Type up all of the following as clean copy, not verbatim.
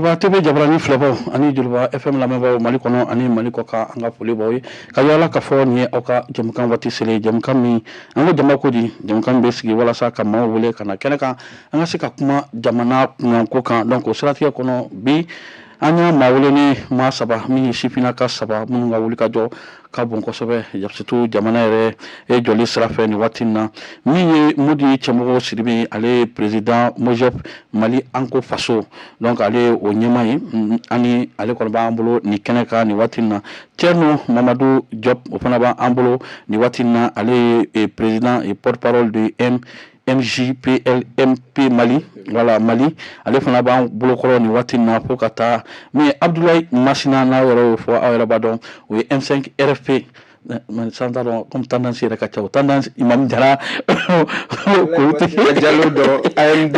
Joliba TV jabarani filɛbaw ani Joliba FM lamɛnbaaw, Mali kɔnɔ ani Mali kɔ kan, an ka foli b'aw ye ka yala k'a fɔ nin ye aw ka jɛmukan waati selen, jɛmukan min an ko jama ko di, jɛmukan min bɛ sigi walasa ka maaw wele ka na kɛnɛ kan, an ka se ka kuma jamana kunkanko kan. Donc o siratigɛ kɔnɔ, bi an y'a maa wele ni maa saba min ye sifinnaka saba minnu ka wuli ka jɔ ka bon kosɛbɛ, surtout jamana yɛrɛ e jɔli sira fɛ nin waati in na. Min ye Modi Cɛmɔgɔ Sidibe, ale ye président MOJEP, Mali Anko Faso, donc ale ye o ɲɛmaa ye, ani ale kɔni b'an bolo nin kɛnɛ kan nin waati in na. Thierno Mamadou Diop, o fana b'an bolo nin waati in na, ale ye président et porte-parole de MJPLMP Mali, voilà, Mali, ale fana b'an bolokɔrɔ nin waati in na. Fo ka taa min ye Abdoulaye Masina, n'aw yɛrɛ y'o fɔ, aw yɛrɛ b'a dɔn, o ye M5 RFP, san t'a dɔn comme tendance yɛrɛ ka ca, o tendance Imam Jara. Jalo dɔn AMD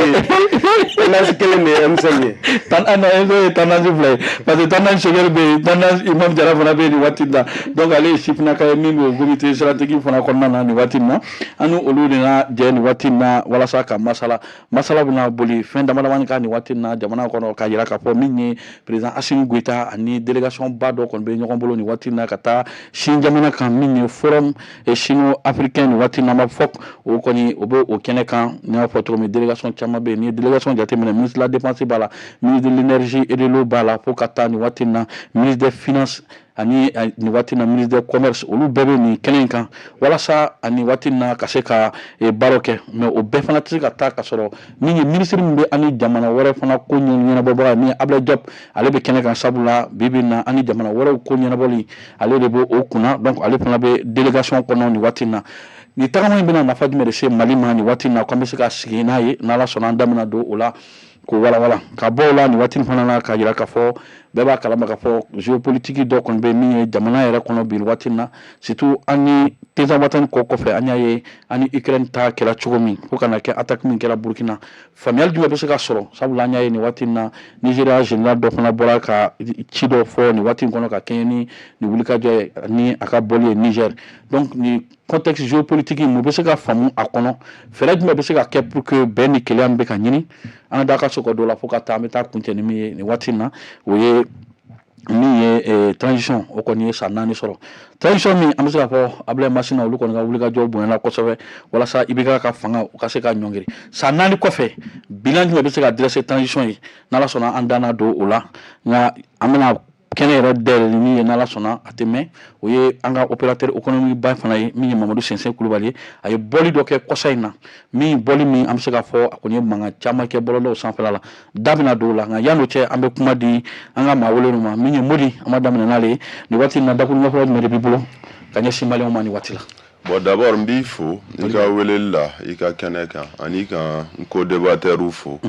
tendance kelen de ye M5 ye. Tan an ye tendance fila ye, parce que tendance Choguel bɛ yen, tendance Imam Jara fana bɛ yen nin waati in na. Donc ale ye sifinnaka ye min bɛ o comité stratégique fana kɔnɔna na nin waati in na. An ni olu de na jɛ nin waati in na walasa ka masala. Masala bɛna boli fɛn dama damani kan nin waati in na jamana kɔnɔ, ka yira k'a fɔ min ye président Assimi Goïta ani délégation ba dɔ kɔni bɛ ɲɔgɔn bolo nin waati in na ka taa Chine jamana kan, min ye forum sino-africain nin waati in na, an b'a fɔ o kɔni o bɛ o kɛnɛ kan. N y'a fɔ cogo min, délégation caman bɛ yen. N'i ye délégation jateminɛ, ministre de la Défense b'a la, ministre de l'Énergie et de l'Eau b'a la, fo ka taa nin waati in na ministre des Finances ani nin waati in na ministre des Commerces, olu bɛɛ bɛ nin kɛnɛ in kan walasa ani waati in na ka se ka baaraw kɛ. Mais o bɛɛ fana tɛ se ka taa ka sɔrɔ min ye ministre min bɛ ani jamana wɛrɛ fana ko ɲɛnabɔbaga, min ye Abdoulaye Diop, ale bɛ kɛnɛ kan, sabula bi bi in na ani jamana wɛrɛw ko ɲɛnabɔli, ale de b'o o kunna. Donc ale fana bɛ délégation kɔnɔ nin waati in na. Nin tagama in bɛna nafa jumɛn de se Mali ma nin waati in na, k'an bɛ se ka sigi n'a ye? N'Ala sɔnna, an da bɛna don o la k'o walawala. Ka bɔ o la nin waati in fana na, k'a jira k'a fɔ bɛɛ b'a kalama k'a fɔ géopolitique dɔ kɔni bɛ min ye jamana yɛrɛ kɔnɔ bi waati in na, surtout an ni Tinzawatani kɔ kɔfɛ, an y'a ye an ni Ukraine ta kɛra cogo min, fo ka na kɛ attaque min kɛra Burkina. Faamuyali jumɛn bɛ se ka sɔrɔ? Sabula an y'a ye nin waati in na Nigéria général dɔ fana bɔra ka ci dɔ fɔ nin waati in kɔnɔ ka kɛɲɛ ni nin wulikajɔ ye ni a ka bɔli ye Niger. Donc nin contexte géopolitique, mun bɛ se ka faamu a kɔnɔ? Fɛɛrɛ jumɛn bɛ se ka kɛ pour que bɛn ni kelenya min bɛ ka ɲini, an ka da ka so ka dɔ la? Fo ka taa an bɛ taa kuncɛ ni min ye nin waati in na, o ye min ye transition. O kɔni ye san 4 sɔrɔ, transition min an bɛ se k'a fɔ Abdoulaye Masina, olu kɔni ka wulikajɔ bonyana kosɛbɛ walasa IBK ka fanga u ka se ka ɲɔngiri. San 4 kɔfɛ, bilan jumɛn bɛ se ka dresser transition ye? N'Ala sɔnna, an danna don o la. Nka an bɛna kɛnɛ yɛrɛ dayɛlɛ ni min ye, n'Ala sɔnna a tɛ mɛn, o ye an ka opérateur économique ba fana ye, min ye Mamadu Sɛnsɛn Kulubali ye. A ye bɔli dɔ kɛ kɔsa in na, min bɔli min an bɛ se k'a fɔ a kɔni ye mankan caman kɛ bɔlɔlɔw sanfɛla la. Da bɛna don o la. Nka yan'o cɛ, an bɛ kuma di an ka maa welenw ma. Min ye Modi, an b'a daminɛ n'ale ye nin waati in na. Dakuru ɲɛfɔlɔ jumɛn de b'i bolo ka ɲɛsin maliyɛnw ma nin waati la? Bon, d'abord n b'i fo i ka weleli la i ka kɛnɛ kan, ani ka n co-débatteur fo,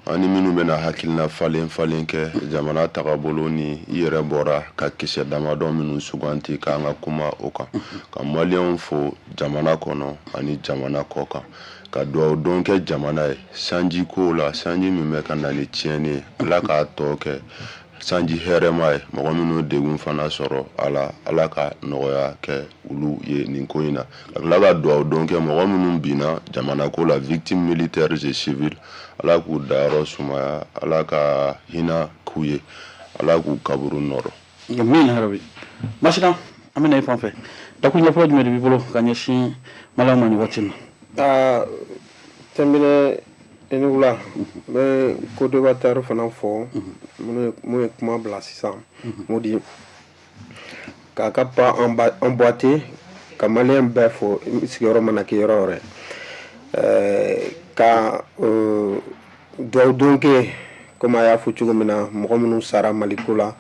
ani minnu bɛna hakilina falen falen kɛ jamana tagabolo ni i yɛrɛ bɔra ka kisɛ damadɔ minnu suganti k'an ka kuma o kan, ka maliyɛnw fo jamana kɔnɔ ani jamana kɔ kan, ka dugawu don kɛ jamana ye sanji kow la, sanji min bɛ ka na ni tiɲɛni ye, Ala k'a tɔ kɛ sanji hɛrɛma ye. Mɔgɔ minnu degun fana sɔrɔ a la, Ala ka nɔgɔya kɛ olu ye nin ko in na, ka tila ka dugawu don kɛ mɔgɔ minnu binna jamana ko la, victimes militaires et civiles, Ala k'u dayɔrɔ sumaya, Ala ka hinɛ k'u ye, Ala k'u kaburu nɔrɔ. Min yarabi Masina, an bɛna i fan fɛ. Dakuru ɲɛfɔlɔ jumɛn de b'i bolo ka ɲɛsin maliyɛnw ma nin waati in na? Aa, Tɛnbinɛ, i ni wula. N bɛ co-débatteur fana fɔ mun ye kuma bila sisan, Modi k'a ka pas emboîté, ka maliyɛn bɛɛ fo, i sigiyɔrɔ mana kɛ yɔrɔ o yɔrɔ, ka dugawu don kɛ, komi a y'a fɔ cogo min na, mɔgɔ minnu sara Maliko la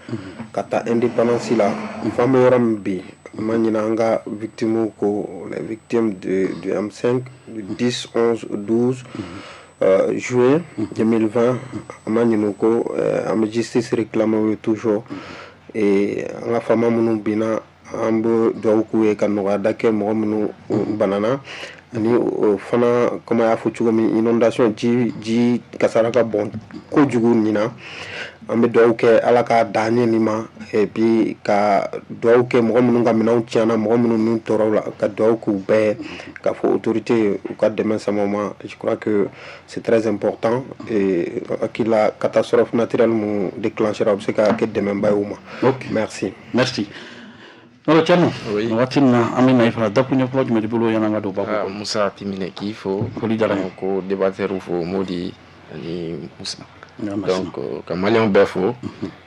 ka taa indépendance la fo an bɛ yɔrɔ min bi, an ma ɲinɛ an ka victimes ko, les victimes du M5 du 10, 11, 12 juin 2020, an ma ɲinɛ u kɔ. An bɛ justice réclamer u ye toujours, et an ka faama minnu binna, an bɛ dugawu k'u ye ka nɔgɔya da kɛ mɔgɔ minnu banana. Ani o fana, comme a y'a fɔ cogo min, inondation, ji kasara ka bon kojugu ɲinan. An bɛ dugawu kɛ Ala k'a dan ɲɛ nin ma, et puis ka dugawu kɛ mɔgɔ minnu ka minɛnw tiɲɛna, mɔgɔ minnu n'u tɔɔrɔ la, ka dugawu k'u bɛɛ, k'a fɔ autorité u ka dɛmɛ sama ma. Je crois que c'est très important et hakili la, catastrophe naturelle mun déclenchera, o bɛ se ka kɛ dɛmɛba ye u ma. Merci. Merci. Alors Thierno, waati min na an bɛ na i fana, dakun ɲɛ fɔlɔ jumɛn b'i bolo yan'an ka don babu kɔnɔ? Musa Timine, k'i fo. Foli diyara n ye. Ko débatteur fo, Modi ani Musa. Donc ka maliyɛnw bɛɛ fo,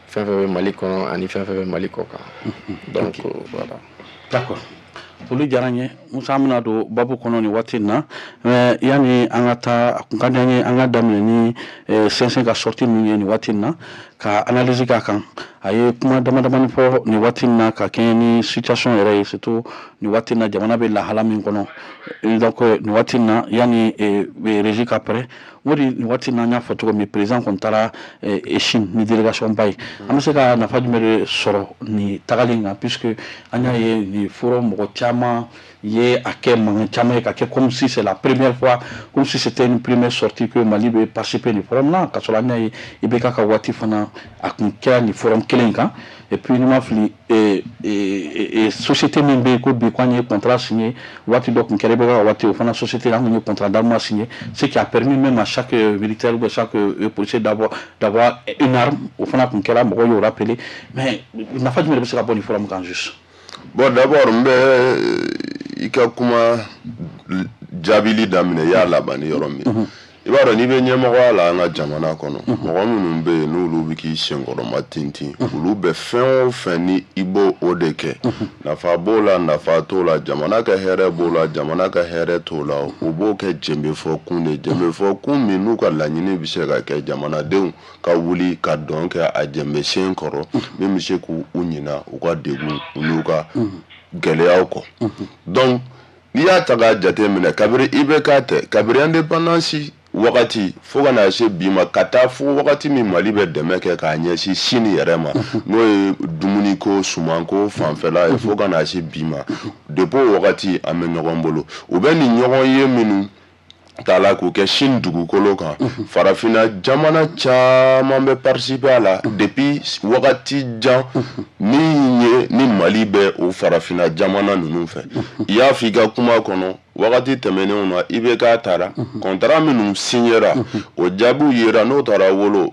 fɛn fɛn bɛ Mali kɔnɔ ani fɛn fɛn bɛ Mali kɔ kan. Donc voilà. D'accord, foli diyara n ye. Musa, an bɛna don babu kɔnɔ nin waati in na, mais yanni an ka taa, a kun ka di an ye an ka daminɛ ni CNC ka sortie min ye nin waati in na, ka analyse k'a kan. A ye kuma dama damani fɔ nin waati in na ka kɛɲɛ ni situation yɛrɛ ye, surtout nin waati in na, jamana bɛ lahala min kɔnɔ. Donc nin waati in na, yanni régie ka prêt, o de nin waati in na, an y'a fɔ cogo min, président kɔni taara Chine ni délégation ba ye. An bɛ se ka nafa jumɛn de sɔrɔ nin tagali in kan, puisque an y'a ye nin forum, mɔgɔ caman ye a kɛ mankan caman ye, ka kɛ comme si c'est la première fois, comme si c'était une première sortie que Mali bɛ participer nin forum na, ka sɔrɔ an y'a ye IBK ka waati fana, a kun kɛra nin forum kelen in kan. Et puis ni ma fili, société min bɛ yen ko bi k'an ye contrat signé, waati dɔ kun kɛra IBK ka waati, o fana société, an kun ye contrat d'armement signé, ce qui a permis même à chaque militaire ou chaque policier d'avoir une arme. O fana kun kɛra, mɔgɔw y'o rappelé. Mais nafa jumɛn de bɛ se ka bɔ nin forum kan juste? Bon, d'abord n bɛ i ka kuma jaabili daminɛ i y'a laban ni yɔrɔ min. I b'a dɔn, n'i bɛ ɲɛmɔgɔya la an ka jamana kɔnɔ, mɔgɔ minnu bɛ yen n'olu bɛ k'i senkɔrɔma tintin, olu bɛ fɛn o fɛn ni i b'o o de kɛ, nafa b'o la, nafa t'o la, jamana ka hɛrɛ b'o la, jamana ka hɛrɛ t'o la, u b'o kɛ jenbefɔ kun de, jenbefɔ kun min n'u ka laɲini bɛ se ka kɛ jamanadenw ka wuli ka dɔn kɛ a jenbe sen kɔrɔ, min bɛ se k'u ɲina u ka degun n'u ka gɛlɛyaw kɔ. Donc n'i y'a ta k'a jate minɛ, kabiri IBK tɛ, kabiri indépendance wagati fo ka na se bi ma, ka taa fo wagati min Mali bɛ dɛmɛ kɛ k'a ɲɛsin Chine yɛrɛ ma, n'o ye dumuniko, sumanko fanfɛla ye, fo ka na se bi ma, depuis o wagati an bɛ ɲɔgɔn bolo. U bɛ nin ɲɔgɔn ye minnu ta la k'o kɛ Chine dugukolo kan, farafinna jamana caman bɛ participer a la depuis wagati jan min ye ni Mali bɛ o farafinna jamana ninnu fɛ. I y'a fɔ i ka kuma kɔnɔ, wagati tɛmɛnenw na, IBK taara, contrat minnu signera, o jaabiw yera, n'o taara wolo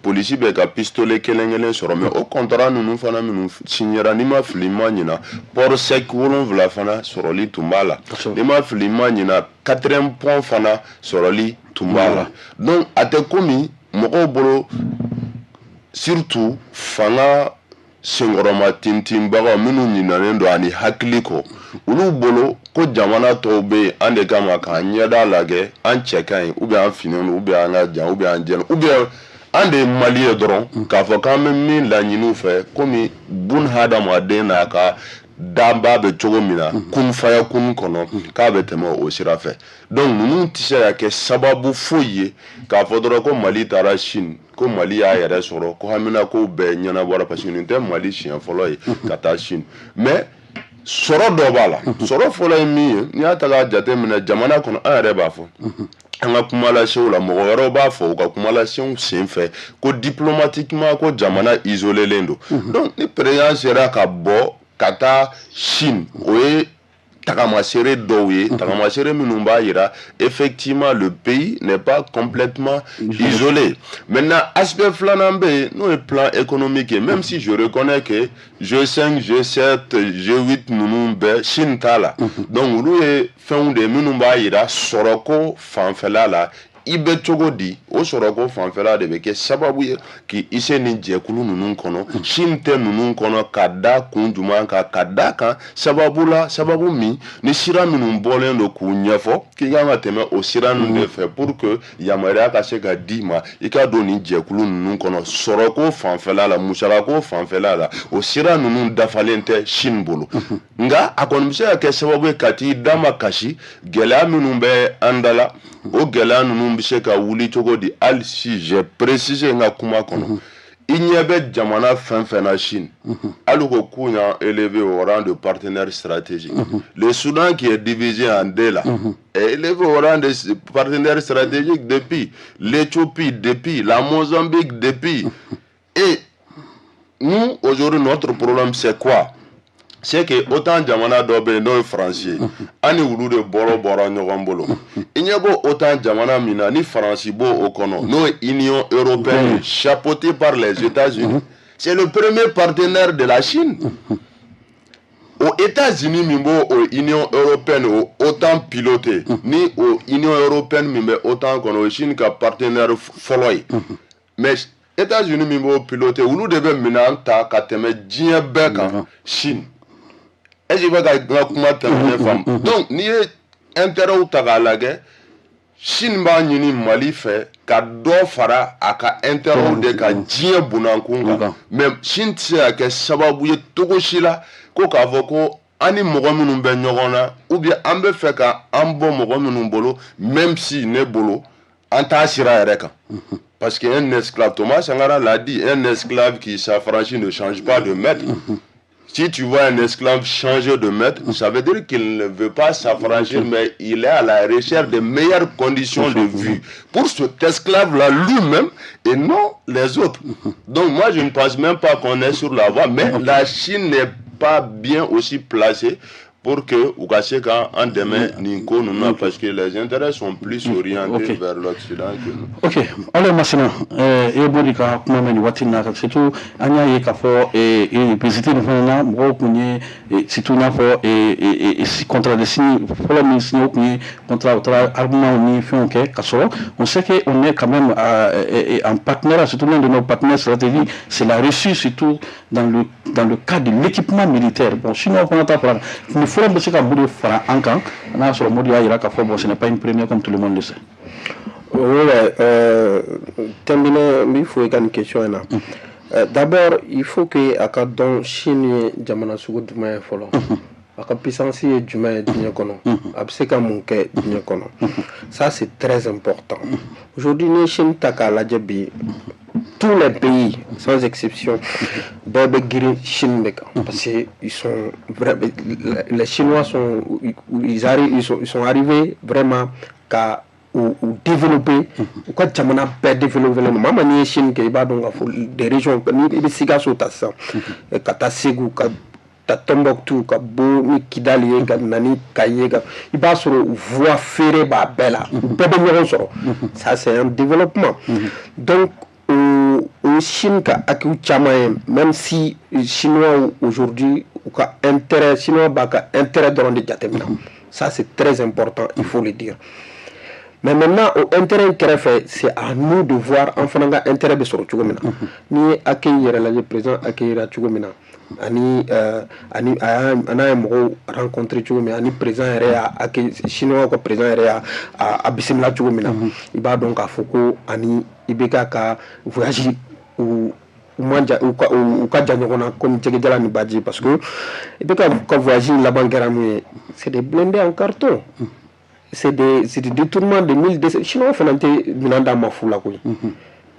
polisi bɛ ka pistolet kelen kelen sɔrɔ. Mais o contrat ninnu fana minnu signera, n'i ma fili ma ɲina, port sec 7 fana sɔrɔli tun b'a la. N'i ma fili ma ɲina, quatrième pont fana sɔrɔli tun b'a la. Donc a tɛ komi mɔgɔw bolo, surtout fanga senkɔrɔma tintinbagaw minnu ɲinalen don ani hakili kɔ, olu bolo ko jamana tɔw bɛ yen an de kama k'an ɲɛda lajɛ, an cɛ ka ɲi, ou bien an finnen don, ou bien an ka jan, ou bien an jɛlen, ou bien an de ye Mali ye dɔrɔn, k'a fɔ k'an bɛ min laɲini u fɛ, komi bun hadamaden n'a ka danba bɛ cogo min na, kun faya kun kɔnɔ, k'a bɛ tɛmɛ o sira fɛ. Donc ninnu tɛ se ka kɛ sababu foyi ye k'a fɔ dɔrɔn ko Mali taara Chine, ko Mali y'a yɛrɛ sɔrɔ, ko haminako bɛɛ ɲɛnabɔra, parce que nin tɛ Mali siɲɛ fɔlɔ ye ka taa Chine. Mais sɔrɔ dɔ b'a la. Sɔrɔ fɔlɔ ye min ye, n'i y'a ta k'a jate minɛ jamana kɔnɔ, an yɛrɛ b'a fɔ an ka kumalasew la, mɔgɔ wɛrɛw b'a fɔ u ka kumalasew sen fɛ ko diplomatiquement ko jamana isolélen don. Donc ni président sera ka bɔ ka taa Chine, o ye tagamasere dɔw ye, tagamasere minnu b'a yira effectivement le pays n'est pas complètement isolé. Maintenant, aspect filanan bɛ yen, n'o ye plan économique ye. Même si je reconnais que G5, G7, G8 ninnu bɛɛ, Chine t'a la. Donc olu ye fɛnw de ye minnu b'a yira sɔrɔko fanfɛla la i bɛ cogo di. O sɔrɔko fanfɛla de bɛ kɛ sababu ye k'i se nin jɛkulu ninnu kɔnɔ. Chine tɛ ninnu kɔnɔ ka da kun jumɛn kan? Ka da kan sababu la, sababu min ni sira minnu bɔlen don k'u ɲɛfɔ k'i kan ka tɛmɛ o sira ninnu de fɛ pour que yamaruya ka se ka d'i ma i ka don nin jɛkulu ninnu kɔnɔ. Sɔrɔko fanfɛla la, musakako fanfɛla la, o sira ninnu dafalen tɛ Chine bolo. Nka a kɔni bɛ se ka kɛ sababu ye ka t'i da ma kasi gɛlɛya minnu bɛ an da la, o gɛlɛya ninnu bɛ se ka wuli cogo di. Hali si j'ai précisé n ka kuma kɔnɔ. I ɲɛ bɛ jamana fɛn fɛn na, Chine, hali ko k'u y'an élevé au rang de partenaire stratégique. Le Soudan qui est divisé en deux là est élevé au rang de partenaire stratégique depuis, l'Éthiopie depuis, la Mozambique depuis. Et nous, aujourd'hui, notre problème, c'est quoi? C'est que OTAN jamana dɔ bɛ yen, n'o ye Faransi ye, an ni wulu de bɔra ɲɔgɔn bolo. I ɲɛ b'o OTAN jamana min na, ni Faransi b'o o kɔnɔ, n'o ye Union européenne chapeautée par les États-Unis, c'est le premier partenaire de la Chine. O États-Unis min b'o o Union européenne, o OTAN piloté, ni o Union européenne min bɛ OTAN kɔnɔ, o ye Chine ka partenaire fɔlɔ ye. Mais États-Unis min b'o piloté, olu de bɛ minɛn ta ka tɛmɛ diɲɛ bɛɛ kan Chine. Est-ce que i bɛ ka n ka kuma tɛmɛnen faamu? Donc n'i ye intérêt ta k'a lajɛ, Chine b'a ɲini Mali fɛ ka dɔ fara a ka intérêt de kan diɲɛ bunakun kan. Mais Chine tɛ se ka kɛ sababu ye cogo si la ko k'a fɔ ko an ni mɔgɔ minnu bɛ ɲɔgɔn na, ou bien an bɛ fɛ ka an bɔ mɔgɔ minnu bolo, même si ne bolo an t'a sira yɛrɛ kan. Parce qu'un esclave, Thomas Sankara l'a dit, un esclave qui s'affranchit ne change pas de maître. Si tu vois un esclave changer de maître, ça veut dire qu'il ne veut pas s'affranchir, mais il est à la recherche de meilleures conditions de vie pour cet esclave-là lui-même et non les autres. Donc moi, je ne pense même pas qu'on est sur la voie, mais la Chine n'est pas bien aussi placée pour que u ka se ka an dɛmɛ nin ko ninnu na, parce que les intérêts sont plus orientés vers l'Occident que nous. Ok, Alain Masina, e Modi ka kuma mɛn nin waati in na, surtout an y'a ye k'a fɔ visite nin fana na, mɔgɔw kun ye, surtout n'a fɔ contrat de signé fɔlɔ min signé, o kun ye contrat, u taara armement ni fɛnw kɛ, ka sɔrɔ on sait que on est quand même en partenariat, surtout l'un de nos partenaires stratégiques, c'est la Russie, surtout dans le cadre de l'équipement militaire. Bon, sinon fana ta fara nin fɔlɔ bɛ se ka mun de fara an kan, n'a y'a sɔrɔ Modi y'a jira k'a fɔ bon, ce n'est pas une première, comme tout le monde le sait? Oui, Tembine, n b'i fo i ka nin question in na. D'abord, il faut que a ka dɔn Chine ye jamana sugu jumɛn ye fɔlɔ. A ka puissance ye jumɛn ye diɲɛ kɔnɔ? A bɛ se ka mun kɛ diɲɛ kɔnɔ? Ça, c'est très important. Aujourd'hui, n'i ye Chine ta k'a lajɛ bi, tous les pays, sans exception, bɛɛ bɛ girin Chine de kan, parce que ils sont les Chinois sont ils arrivent ils sont arrivés vraiment ka u développer, u ka jamana bɛɛ développer len don. Maa n'i ye Chine kɛ, i b'a dɔn k'a fɔ des régions, ni i bɛ Sikaso ta sisan ka taa Segu, ka taa Tombouctou, ka bɔ ni Kidali ye, ka na ni Kayi ye, ka i b'a sɔrɔ voie ferrée b'a bɛɛ la, u bɛɛ bɛ ɲɔgɔn sɔrɔ. Ça, c'est un développement. Donc o Chine ka acquis caman ye, même si Chinois aujourd'hui, u ka intérêt, Chinois b'a ka intérêt dɔrɔn de jateminɛ. Ça, c'est très important, il faut le dire. Mais maintenant, o intérêt kɛrɛfɛ, c'est à nous de voir an fana ka intérêt bɛ sɔrɔ cogo min na. N'i ye accueil yɛrɛ lajɛ, président accueillir cogo min na, ani a n'a ye mɔgɔw rencontrer cogo min, ani président yɛrɛ y'a accueilli, Chinois ka président yɛrɛ y'a a bisimila cogo min na, i b'a dɔn k'a fɔ ko ani IBK ka voyage u man ja, u ka jan ɲɔgɔn na comme jɛgɛjala ni baji, parce que IBK ka voyage in laban kɛra mun ye? C'est des blindés en carton, c'est des détournements de 1200. Chinois fana tɛ minɛn d'an ma fu la koyi.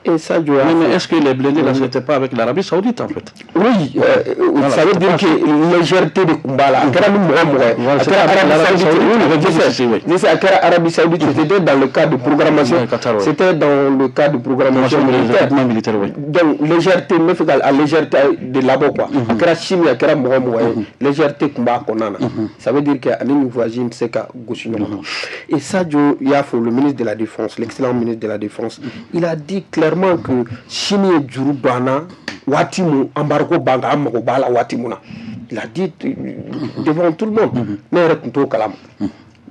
Et Sadio a Mais est-ce que les blindés là, c'était pas avec l'Arabie Saoudite en fait? Oui, voilà, ça veut dire que légèreté de kun b'a la. A kɛra ni mɔgɔ mɔgɔ ye. A kɛra Arabie Saoudite. Oui, a kɛra Arabie Saoudite, c'était dans le cadre de programmation. C'était dans le cadre de programmation militaire. Militaire, oui. Donc légèreté, n bɛ fɛ ka a légèreté de labɔ quoi. A kɛra Chine, a kɛra mɔgɔ mɔgɔ ye. Légèreté kun b'a kɔnɔna na. Ça veut dire que ani nin voyage in tɛ se ka gosi ɲɔgɔn na. Et Sadio y'a fɔ, le ministre de la Défense, l'excellent ministre de la Défense, il a dit clairement que Chine ye juru don an na waati mun, embargo b'an kan, an mago b'a la waati mun na. Il a dit devant tout le monde. Ne yɛrɛ tun t'o kalama,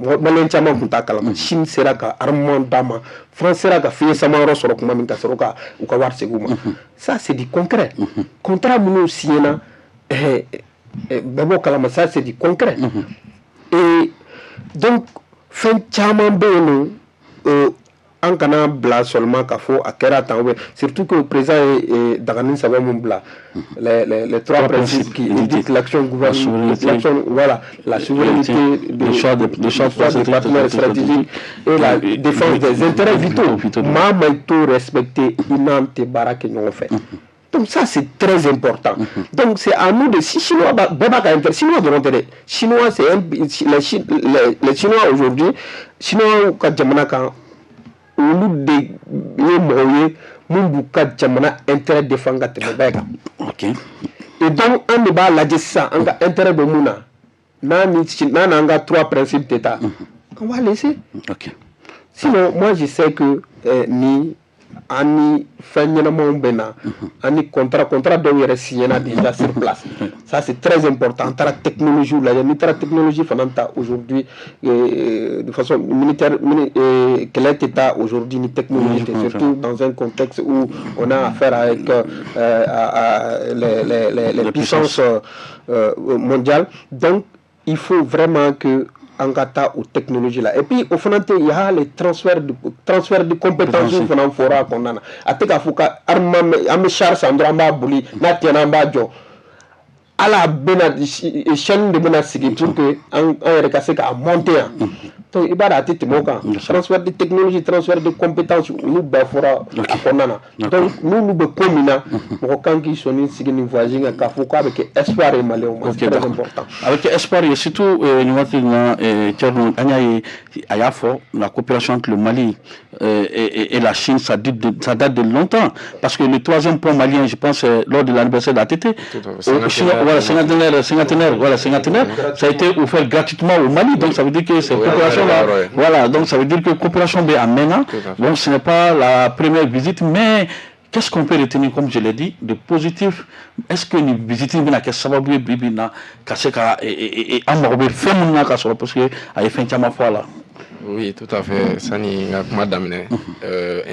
Malien caman tun t'a kalama. Chine sera ka armement d'a ma, France sera ka fiɲɛ samayɔrɔ sɔrɔ tuma min, ka sɔrɔ ka u ka wari segin u ma. Ça, c'est du concret. Contrat minnu signé na, bɛɛ b'o kalama. Ça, c'est du concret. Et donc fɛn caman bɛ yen nɔ, an kana bila seulement k'a fɔ a kɛra tan, ou bien surtout que le président ye dagani saba mun bila, les trois principes qui indiquent l'action gouvernementale, l'action, voilà, la souveraineté, le choix de, le choix des partenaires stratégiques et la défense des intérêts vitaux. Maa ma i t'o respecter, i n'an tɛ baara kɛ ɲɔgɔn fɛ. Donc ça, c'est très important. Donc c'est à nous de, si Chinois bɛɛ b'a ka intérêt, Chinois dɔrɔn tɛ dɛ. Chinois, c'est un les Chinois aujourd'hui, Chinois ka jamana kan, olu de ye mɔgɔw ye mun b'u ka jamana intérêt défend ka tɛmɛ bɛɛ kan. Et donc an de b'a lajɛ sisan, an ka intérêt bɛ mun na, n'a ni n'a n'an ka trois principes tɛ taa, on va laisser. Sinon, moi, je sais que ni an ni fɛn ɲɛnamaw bɛ na, an ni contrat dɔw yɛrɛ signé na déjà sur place. Ça, c'est très important. An taara technologie lajɛ. N'i taara technologie fana ta aujourd'hui, de façon militaire, kɛlɛ tɛ taa aujourd'hui ni technologie tɛ, surtout dans un contexte où on a affaire avec les puissances mondiales. Donc il faut vraiment que an ka taa o technologie la. Et puis o fana tɛ, il y a les transfert de compétences fana fɔra a kɔnɔna na. A tɛ k'a fɔ ka armement, an bɛ char san dɔrɔn, an b'a boli, n'a tiɲɛna, an b'a jɔ. Ala bɛna chaîne de bɛna sigi pour que an yɛrɛ ka se k'a monter yan. Donc i b'a dɔn, a tɛ tɛmɛ o kan. Transfert de technologie, transfert de compétences, olu bɛɛ fɔra a kɔnɔna na. Donc n'olu bɛ ko min na, mɔgɔ kan k'i sɔnni sigi nin voyage kan k'a fɔ k'a bɛ kɛ espoir ye Maliyɛnw ma. C'est très important. A bɛ kɛ espoir ye, surtout nin waati in na. Thierno, an y'a ye, a y'a fɔ, la coopération entre le Mali et la Chine, ça date de longtemps, parce que le troisième pont malien, je pense, lors de l'anniversaire de l'ATT, voilà, cinquantenaire, cinquantenaire, voilà, cinquantenaire, ça a été offert gratuitement au Mali. Donc ça veut dire que cette coopération là, voilà, donc ça veut dire que coopération bɛ a mɛnna. Donc ce n'est pas la première visite, mais qu'est-ce qu'on peut retenir, comme je l'ai dit, de positif? Est-ce que nin visite in bɛna kɛ sababu ye bi bi in na ka se ka an mago bɛ fɛn minnu na ka sɔrɔ, parce que a ye fɛn caman fɔ a la? Oui, tout à fait. Sani n ka kuma daminɛ,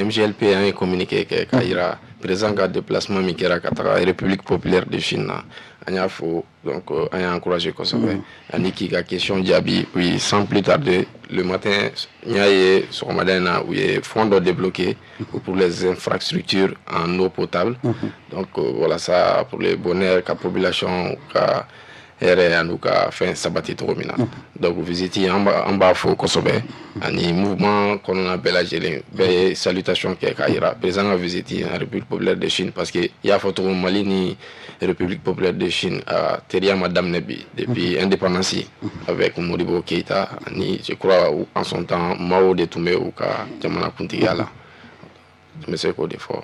MGLP an ye communiqué kɛ k'a yira président ka déplacement min kɛra ka taga République populaire de Chine na, an y'a fo, donc an y'a encouragé kosɛbɛ. Ani k'i ka question jaabi, oui, sans plus tarder, le matin, n y'a ye sɔgɔmada in na, u ye fonds dɔ débloqué pour les infrastructures en eau potable. Donc voilà, ça pour le bonheur ka population ka hɛrɛ an'u ka fɛn sabati cogo min na. Donc visite, an b'a fo kosɛbɛ, ani mouvement kɔnɔna bɛɛ lajɛlen bɛɛ ye salutation kɛ k'a yira président ka visite en République populaire de Chine, parce que i y'a fɔ cogo, Mali ni République populaire de Chine, a teriya ma daminɛ bi. Depuis indépendance avec Modibo Keïta, ani je crois en son temps Mao de tun bɛ u ka jamana kuntigiya la. N bɛ se k'o de fɔ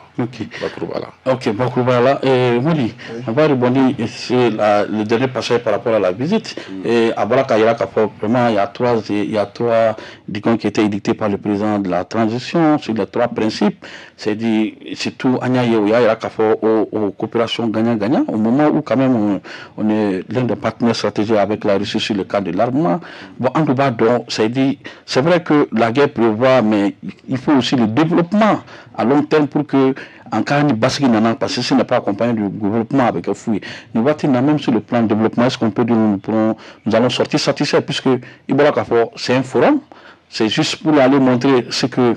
bakuruba la. Ok, bakuruba la. Modi, on va rebondir sur le dernier passage par rapport à la visite. Et a bɔra k'a yira k'a fɔ vraiment il y a trois discours qui étaient édictés par le président de la transition sur les trois principes. C'est dit, surtout an y'a ye, o y'a yira k'a fɔ o coopération gagnant-gagnant, au moment où quand même on est l'un des partenaires stratégiques avec la Russie sur le cas de l'armement. Bon, an dun b'a dɔn, c'est dit, c'est vrai que la guerre prévoit, mais il faut aussi le développement à long terme pour que en cas ni basigi nana, parce que ce n'est pas accompagné du développement avec un fouille. Nous waati na, même sur le plan de développement, est-ce qu'on peut dire nous allons sortir satisfaits, puisque i bɔra k'a fɔ c'est un forum, c'est juste pour aller montrer ce que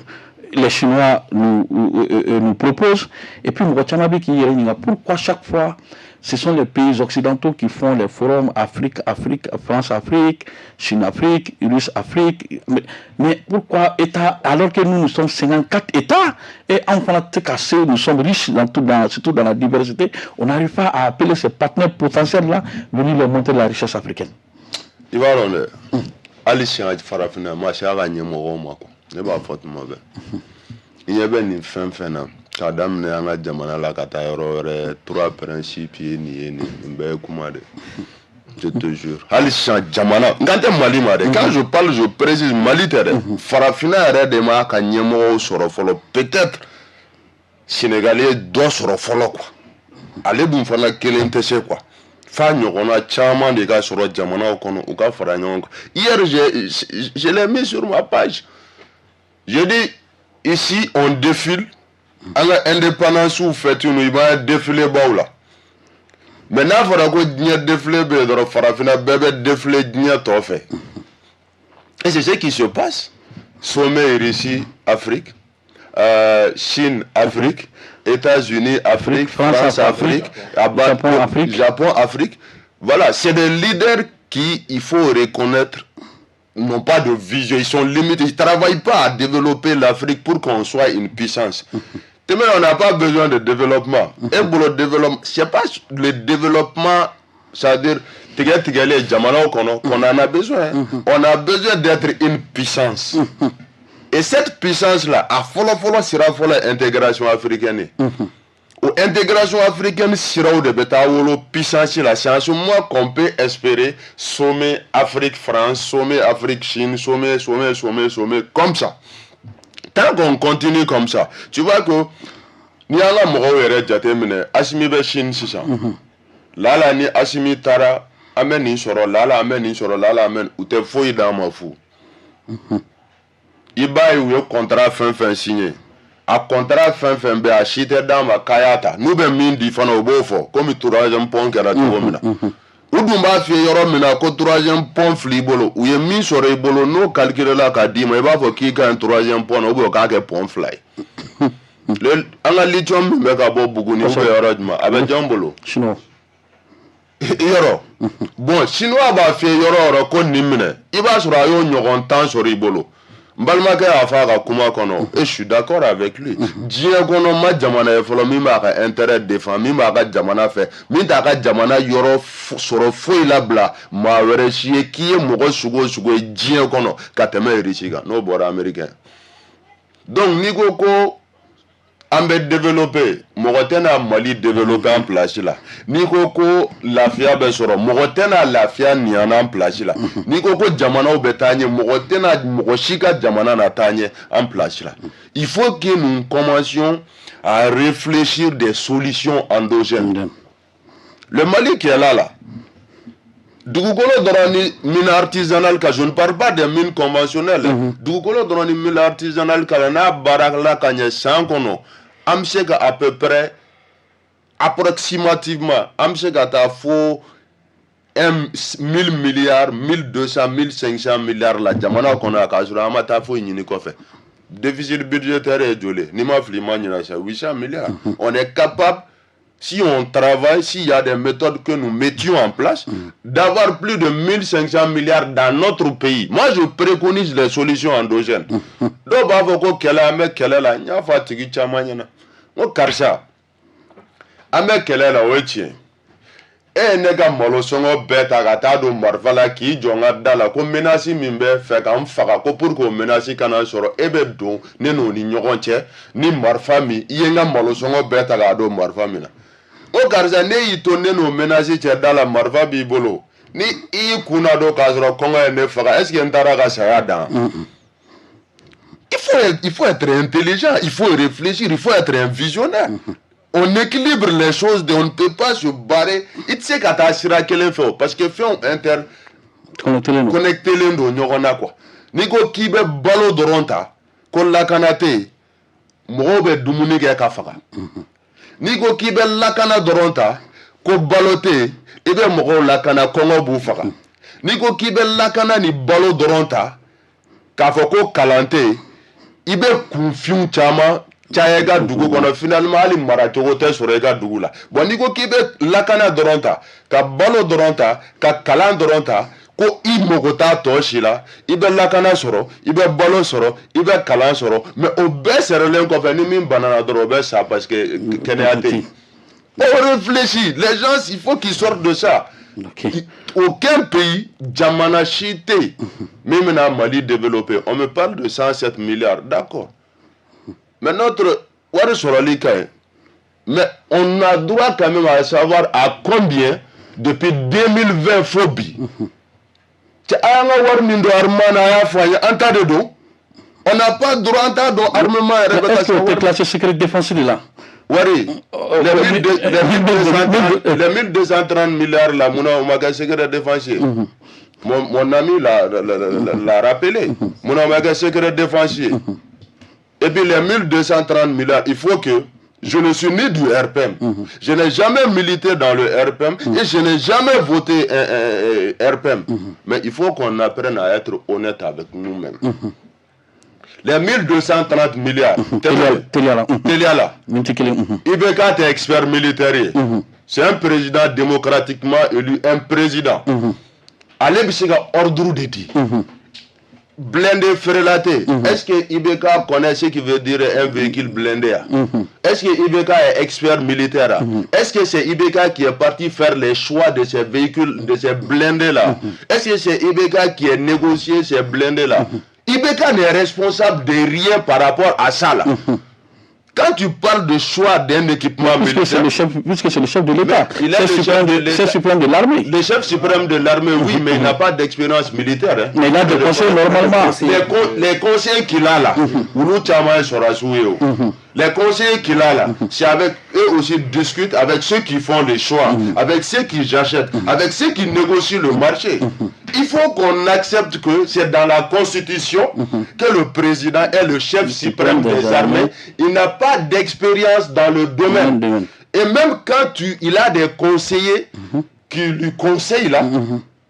les Chinois nous proposent. Et puis mɔgɔ caman bɛ k'i yɛrɛ ɲininka pourquoi chaque fois ce sont les pays occidentaux qui font les forums Afrique, Afrique, France, Afrique, Chine, Afrique, Russe, Afrique. Mais pourquoi État, alors que nous, nous sommes 54 États, et enfin, nous sommes riches dans tout, surtout dans la diversité, on n'arrive pas à appeler ces partenaires potentiels-là, venir leur montrer la richesse africaine? I b'a dɔn dɛ, hali siɲɛ farafinna ma se a ka ɲɛmɔgɔw ma quoi. Ne b'a fɔ tuma bɛɛ, i ɲɛ bɛ nin fɛn fɛn na, k'a daminɛ an ka jamana la ka taa yɔrɔ wɛrɛ, trois principes ye nin ye, nin bɛɛ ye kuma de. Je te jure, hali sisan jamana n kan tɛ Mali ma dɛ. Quand je parle, je précise, Mali tɛ dɛ, farafinna yɛrɛ de m'a ka ɲɛmɔgɔw sɔrɔ fɔlɔ. Peut-être Sénégal ye dɔ sɔrɔ fɔlɔ quoi. Ale dun fana kelen tɛ se quoi, f'a ɲɔgɔnna caman de ka sɔrɔ jamanaw kɔnɔ, u ka fara ɲɔgɔn kan. Hier, je l'ai mis sur ma page, je dis: ici on défile, an ka indépendance fête nu, i b'a défilé baw la, mais n'a fɔra ko diɲɛ défilé bɛ yen dɔrɔn, farafinna bɛɛ bɛ défilé diɲɛ tɔ fɛ. Et c'est ce qui se passe: sommet Russie Afrique, Chine Afrique, États-Unis Afrique, France Afrique, Japon Afrique. Japon Afrique. Voilà, c'est des leaders qui, il faut reconnaître, n'ont pas de vision, ils sont limités, ils ne travaillent pas à développer l'Afrique pour qu'on soit une puissance. Tɛmɛ, on n'a pas besoin de développement. E bolo, développement, c'est pas le développement, c'est-à-dire tigɛ tigɛlen jamanaw kɔnɔ qu'on en a besoin. On a besoin d'être une puissance. Et cette puissance là, a fɔlɔ fɔlɔ, sira fɔlɔ, intégration africaine ye. O intégration africaine siraw de bɛ taa wolo puissance la. C'est en ce moment qu'on peut espérer sommet Afrique France, sommet Afrique Chine, sommet, sommet, sommet, sommet comme ça. Tant qu'on continue comme ça, tu vois que n'i y'an ka mɔgɔw yɛrɛ jateminɛ, Asimi bɛ Chine sisan. Lala ni Asimi taara, an bɛ nin sɔrɔ, lala an bɛ nin sɔrɔ, lala an bɛ, u tɛ foyi d'an ma fu. I b'a ye, u ye contrat fɛn fɛn signé, a contrat fɛn fɛn bɛ, a si tɛ d'an ma k'a y'a ta. N'u bɛ min di fana, u b'o fɔ, komi troisième pont kɛra cogo min na. U dun b'a f'i ye yɔrɔ min na ko troisième pont fili i bolo, u ye min sɔrɔ i bolo, n'o calculé la k'a d'i ma, i b'a fɔ k'i ka ɲi troisième pont na, ou bien u k'a kɛ pont fila ye. An ka lithium min bɛ ka bɔ Buguni ou bien yɔrɔ jumɛn, a bɛ jɔn bolo? Chinois. Yɔrɔ bon, Chinois b'a f'i ye yɔrɔ o yɔrɔ ko nin minɛ, i b'a sɔrɔ a y'o ɲɔgɔn 10 sɔrɔ i bolo. N balimakɛ y'a fɔ a ka kuma kɔnɔ, et je suis d'accord avec lui, diɲɛ kɔnɔ ma jamana ye fɔlɔ min b'a ka intérêt défend, min b'a ka jamana fɛ, min t'a ka jamana yɔrɔ sɔrɔ foyi labila maa wɛrɛ si ye, k'i ye mɔgɔ sugu o sugu ye diɲɛ kɔnɔ ka tɛmɛ Russie kan, n'o bɔra américain. Donc n'i ko ko an bɛ développer, mɔgɔ tɛna Mali développer en place la. N'i ko ko lafiya bɛ sɔrɔ, mɔgɔ tɛna lafiya ɲan en place la. N'i ko ko jamanaw bɛ taa ɲɛ, mɔgɔ tɛna mɔgɔ si ka jamana na taa ɲɛ en place la. Il faut que nous commencions à réfléchir des solutions endogènes. Le Mali qui est là là, dugukolo dɔrɔn ni mine artisanale ka, je ne parle pas des mines conventionnelles, dugukolo dɔrɔn ni mine artisanale ka la, n'a baarala ka ɲɛ, san kɔnɔ an bɛ se ka à peu près, approximativement, an bɛ se ka taa fo 1000 milliards, 1200, 1500 milliards la jamana kɔnɔ, k'a sɔrɔ an ma taa foyi ɲini kɔfɛ. Déficit budgétaire ye joli ye? N'i ma fili, i ma ɲinɛ, c'est 800 milliards. On est capable, si on travaille, s'il y a des méthodes que nous mettions en place, d'avoir plus de 1500 milliards dans notre pays. Moi, je préconise les solutions endogènes. Dɔw b'a fɔ ko kɛlɛ, an bɛ kɛlɛ la. N y'a fɔ a tigi caman ɲɛna, n ko karisa, an bɛ kɛlɛ la, o ye tiɲɛ. E ye ne ka malo sɔngɔ bɛɛ ta ka taa don marifa la k'i jɔ n ka da la ko menace min bɛ fɛ ka n faga, ko pour que o menace kana sɔrɔ, e bɛ don ne n'o ni ɲɔgɔn cɛ ni marifa min, i ye n ka malo sɔngɔ bɛɛ ta k'a don marifa min na. O karisa, ne y'i to ne n'o menace cɛ da la, marifa b'i bolo, ni i y'i kun na don k'a sɔrɔ kɔngɔ ye ne faga, est ce que n taara ka saya dan? Il faut être intelligent, il faut réfléchir, il faut être un visionnaire. On équilibre les choses, on ne peut pas se barrer. I tɛ se ka taa sira kelen fɛ o, parce que fɛnw inter connectélen don ɲɔgɔn na quoi. N'i ko k'i bɛ balo dɔrɔn ta ko lakana tɛ yen, mɔgɔw bɛ dumuni kɛ ka faga. N'i ko k'i bɛ lakana dɔrɔn ta ko balo tɛ yen, i bɛ mɔgɔw lakana, kɔngɔ b'u faga. N'i ko k'i bɛ lakana ni balo dɔrɔn ta k'a fɔ ko kalan tɛ yen, i bɛ kunfinw caman caya i ka dugu kɔnɔ, finalement hali maracogo tɛ sɔrɔ i ka dugu la. Bon, n'i ko k'i bɛ lakana dɔrɔn ta, ka balo dɔrɔn ta, ka kalan dɔrɔn ta, ko i mago t'a tɔ si la, i bɛ lakana sɔrɔ, i bɛ balo sɔrɔ, i bɛ kalan sɔrɔ, mais o bɛɛ sɛrɛlen kɔfɛ, ni min banana dɔrɔn, o bɛ sa parce que kɛnɛya tɛ yen. On réfléchit, les gens, il faut qu'ils sortent de ça. Aucun pays, jamana si tɛ yen min bɛna Mali développer. On me parle de 107 milliards, d'accord, mais notre wari sɔrɔli ka ɲi, mais on a droit quand même à savoir à combien depuis 2020 fo bi. Cɛ, a y'an ka wari min don armement na, a y'a fɔ an ye, an ta de don. On n'a pas droit, an t'a dɔn armement yɛrɛ bɛ ka Est-ce que o tɛ classé secret défense de la? Wari, les 1230 milliards là, munna o ma kɛ secret défense ye? Mon ami l'a rappelé, munna o ma kɛ secret défense ye? Et puis les 1230 milliards, il faut que, je ne suis ni du RPM, je n'ai jamais milité dans le RPM et je n'ai jamais voté un RPM. Mais il faut qu'on apprenne à être honnête avec nous-mêmes. Les 1230 milliards, Teliya la. Teliya la. Miniti kelen. IBK tɛ expert militaire ye. C'est un président démocratiquement élu, un président. Ale bɛ se ka ordre de di. Blindé feerela tɛ yen. Est-ce que IBK connaît ce qui veut dire un véhicule blindé, ah? Est-ce que IBK est expert militaire, ah? Est-ce que c'est IBK qui est parti faire les choix de ces véhicules, de ces blindés là? Est-ce que c'est IBK qui a négocié ces blindés là? IBK n'est responsable de rien par rapport à ça là. Quand tu parles de choix d'un équipement Puisque c'est militaire, le chef, puisque c'est le chef de l'État, Mais il est chef le chef suprême de de, l'État. Chef suprême de l'armée. Le chef suprême de l'armée, oui, mais il n'a pas d'expérience militaire, hein. Mais il a des conseils normalement. Les conseils qu'il a là, olu caman ye sɔrɔdasiw ye o. Les conseillers qu'il a là, c'est avec eux aussi discute, avec ceux qui font les choix, avec ceux qui achètent, avec ceux qui négocient le marché. Il faut qu'on accepte que c'est dans la Constitution que le président est le chef suprême des armées. Il n'a pas d'expérience dans le domaine. Domaine. Et même quand il a des conseillers qui lui conseillent là,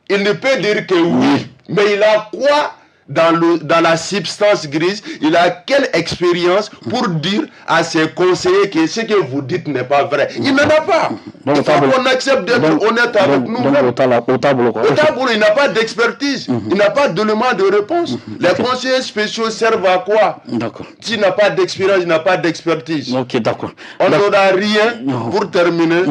il ne peut dire que oui. Mais il a quoi dans la substance grise? Il a quelle expérience pour dire à ses conseillers que ce que vous dites n'est pas vrai? Il n'en a pas. Donc, Il faut qu'on accepte d'être honnête avec nous. Donc, au tableau, quoi. Au tableau, il n'a pas d'expertise, il n'a pas d'élément de réponse. Les conseillers spéciaux servent à quoi? S'il n'a pas d'expérience, il n'a pas d'expertise. Ok, d'accord. On n'aura rien. Non. Pour terminer.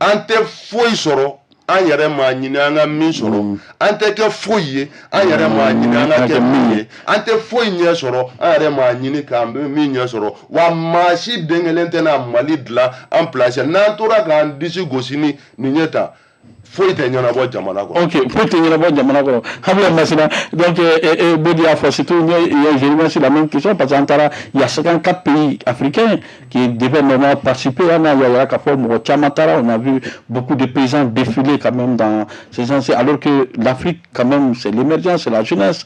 An tɛ foyi sɔrɔ an yɛrɛ m'a ɲini an ka min sɔrɔ, an tɛ kɛ foyi ye an yɛrɛ m'a ɲini an ka kɛ min ye, an tɛ foyi ɲɛ sɔrɔ an yɛrɛ m'a ɲini k'an bɛ min ɲɛ sɔrɔ. Wa maa si den kelen tɛna Mali dilan an place. N'an tora k'an disi gosi ni nin ye tan, foyi tɛ ɲɛnabɔ jamana kɔnɔ. Ok, foyi tɛ ɲɛnabɔ jamana kɔnɔ. Habila Masina, donc Bodi y'a fɔ, surtout je remercie la même question parce qu'an taara, il y a 54 pays africains qui devaient normalement participer. An n'a yira k'a fɔ mɔgɔ caman taara, on a vu beaucoup de paysans défiler quand même dans ces anciens, alors que l'Afrique quand même, c'est l'émergence, c'est la jeunesse,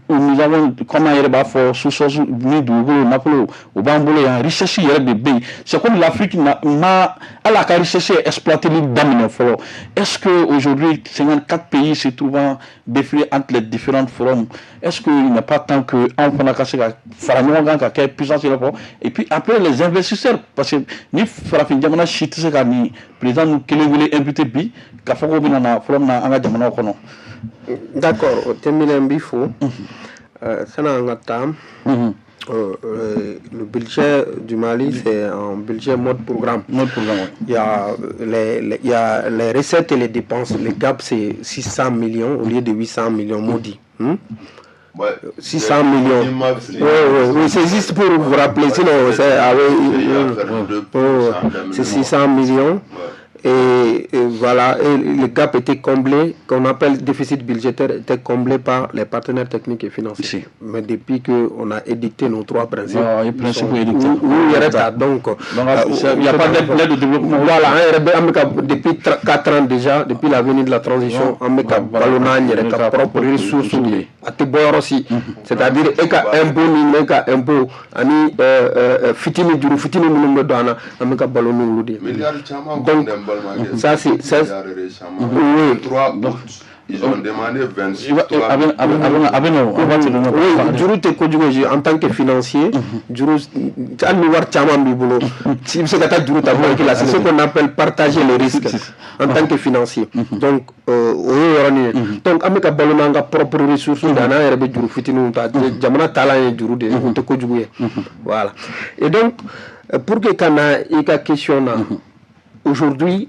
où nous avons, comme an yɛrɛ b'a fɔ, sous-sol ni dugukolo nafolo o b'an bolo yan, richesse yɛrɛ de bɛ yen. C'est comme l'Afrique na ma hali a ka richesse exploiteli daminɛ fɔlɔ. Est-ce que aujourd'hui, 54 pays se trouvant défiler entre les différentes forums, est-ce que il n'est pas temps que anw fana ka se ka fara ɲɔgɔn kan ka kɛ puissance yɛrɛ fɔ, et puis après les investisseurs, parce que ni farafin jamana si tɛ se ka nin président nu kelen kelen invité bi k'a fɔ k'o bɛna na forum na an ka jamanaw kɔnɔ? D'accord, o tɛmɛnen, n b'i fo. Sani an ka taa, le budget du Mali, c'est un budget mode programme. Mode programme, ouais. Il y a les recettes et les dépenses. Le gap, c'est 600 millions au lieu de 800 millions maudits. Ouais. 600 millions. Il m'a fait- Oui, c'est juste pour vous rappeler. Sinon, c'est ah oui, Il a oui, fait oui, deux oui, pour cent c'est 600 millions. Et voilà, et le gap était comblé, qu'on appelle déficit budgétaire, était comblé par les partenaires techniques et financiers. Si. Mais depuis qu'on a édicté nos trois principes, Ah, les ils principes sont édictés. Oui, il y a donc, Donc, il n'y a pas d'aide de développement. Voilà, an yɛrɛ bɛ an bɛ ka depuis 4 ans déjà, depuis la venue de la transition, an bɛ ka balo n'an yɛrɛ ka propre ressources de ye. A tɛ bɔ yɔrɔ si. C'est-à-dire e ka impôt ni ne ka impôt ani fitini juru fitini minnu bɛ don an na, an bɛ ka balo n'olu de ye. Milliards caman Donc, kɔni dɛ n balimakɛ. ça, c'est- ça, Milliards récemment. Oui. 3 août, ils ont demandé 26. A bɛ na o, a b'a tɛmɛ. Oui, juru tɛ kojugu ye en tant que financier. Juru, hali ni wari caman b'i bolo, i bɛ se ka taa juru ta banque la. C'est ce qu'on appelle partager les risques en tant que financier. Donc o ye yɔrɔnin ye. Donc an bɛ ka balo n'an ka propre ressources de ye, an'an yɛrɛ bɛ juru fitininw ta. Jamana taalan ye juru de ye, o tɛ kojugu ye. Voilà, et donc pour que ka na i ka question na, aujourd'hui,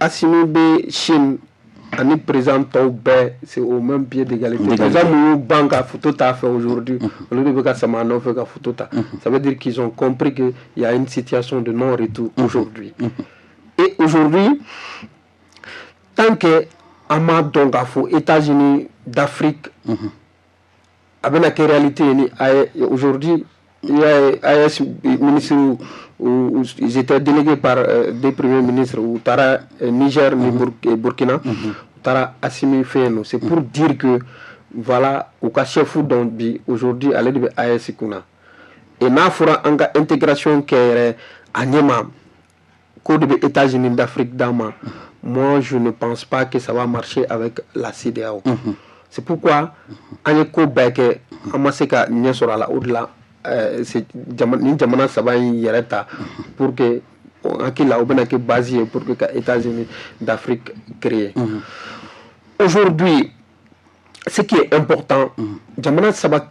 Assimi bɛ Chine ani président tɔw bɛɛ, c'est au même pied d'égalité. Président mun y'u ban ka photo ta fɛ, aujourd'hui olu de bɛ ka sama a nɔfɛ ka photo ta. Ça veut dire qu'ils ont compris que il y a une situation de non retour aujourd'hui. Et aujourd'hui, tant que an m'a dɔn k'a fɔ États-Unis d'Afrique a bɛna kɛ réalité ye ni aujourd'hui, il y a AES ministres où ils étaient délégués par des premiers ministres u taara Niger ni Burkina, u taara Assimi fɛ yen nɔ. C'est pour dire que voilà, u ka chef dɔn bi, aujourd'hui ale de bɛ AES kunna. Et n'a fɔra an ka intégration kɛ yɛrɛ a ɲɛma k'o de bɛ États-Unis d'Afrique d'an ma, moi je ne pense pas que ça va marcher avec la CEDEAO. C'est pourquoi an ye ko bɛɛ kɛ, an ma se ka ɲɛ sɔrɔ a la. O de la ni jamana saba in yɛrɛ ta pour que hakili la o bɛna kɛ base ye pour que ka États-Unis d'Afrique créer. Aujourd'hui, Ce qui est important, jamana saba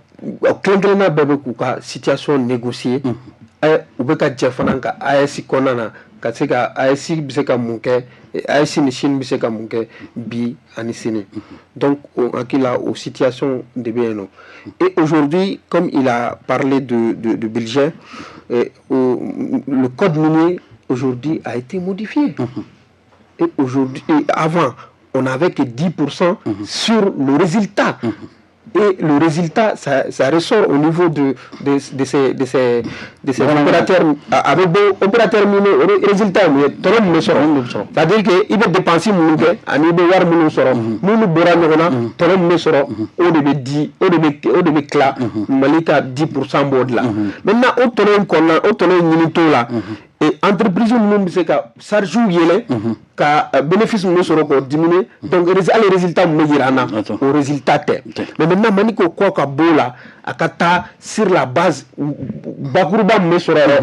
kelen kelenna bɛɛ bɛ k'u ka situation négocier. U bɛ ka jɛ fana ka AES kɔnɔna na, ka se ka AES bɛ se ka mun kɛ, AES ni Chine bɛ se ka mun kɛ bi ani sini. Donc o hakili la, o situation de bɛ yen nɔ. Et aujourd'hui, comme il a parlé de budget, le code minier aujourd'hui a été modifié. Et aujourd'hui, et avant, on n'avait que 10% sur le résultat. Et le résultat, ça ressort au niveau de ces opérateurs. Avec bon opérateur minier, résultat, mais tɔnɔ min bɛ sɔrɔ, c'est-à-dire que i bɛ dépense minnu kɛ ani i bɛ wari minnu sɔrɔ, n'olu bɔra ɲɔgɔn na, tɔnɔ min bɛ sɔrɔ, o de bɛ di, o de bɛ tila. Mali ka 10% b'o de la. Maintenant, o tɔnɔ in kɔnɔna, o tɔnɔ in ɲini t'o la, et entreprise ninnu bɛ se ka charge yɛlɛ ka bénéfice min bɛ sɔrɔ k'o diminuer. Donc hali résultat min bɛ yira an na, o résultat tɛ. Mais maintenant, Mali ko kɔ ka b'o la, a ka taa sur la base bakuruba min bɛ sɔrɔ yɛrɛ,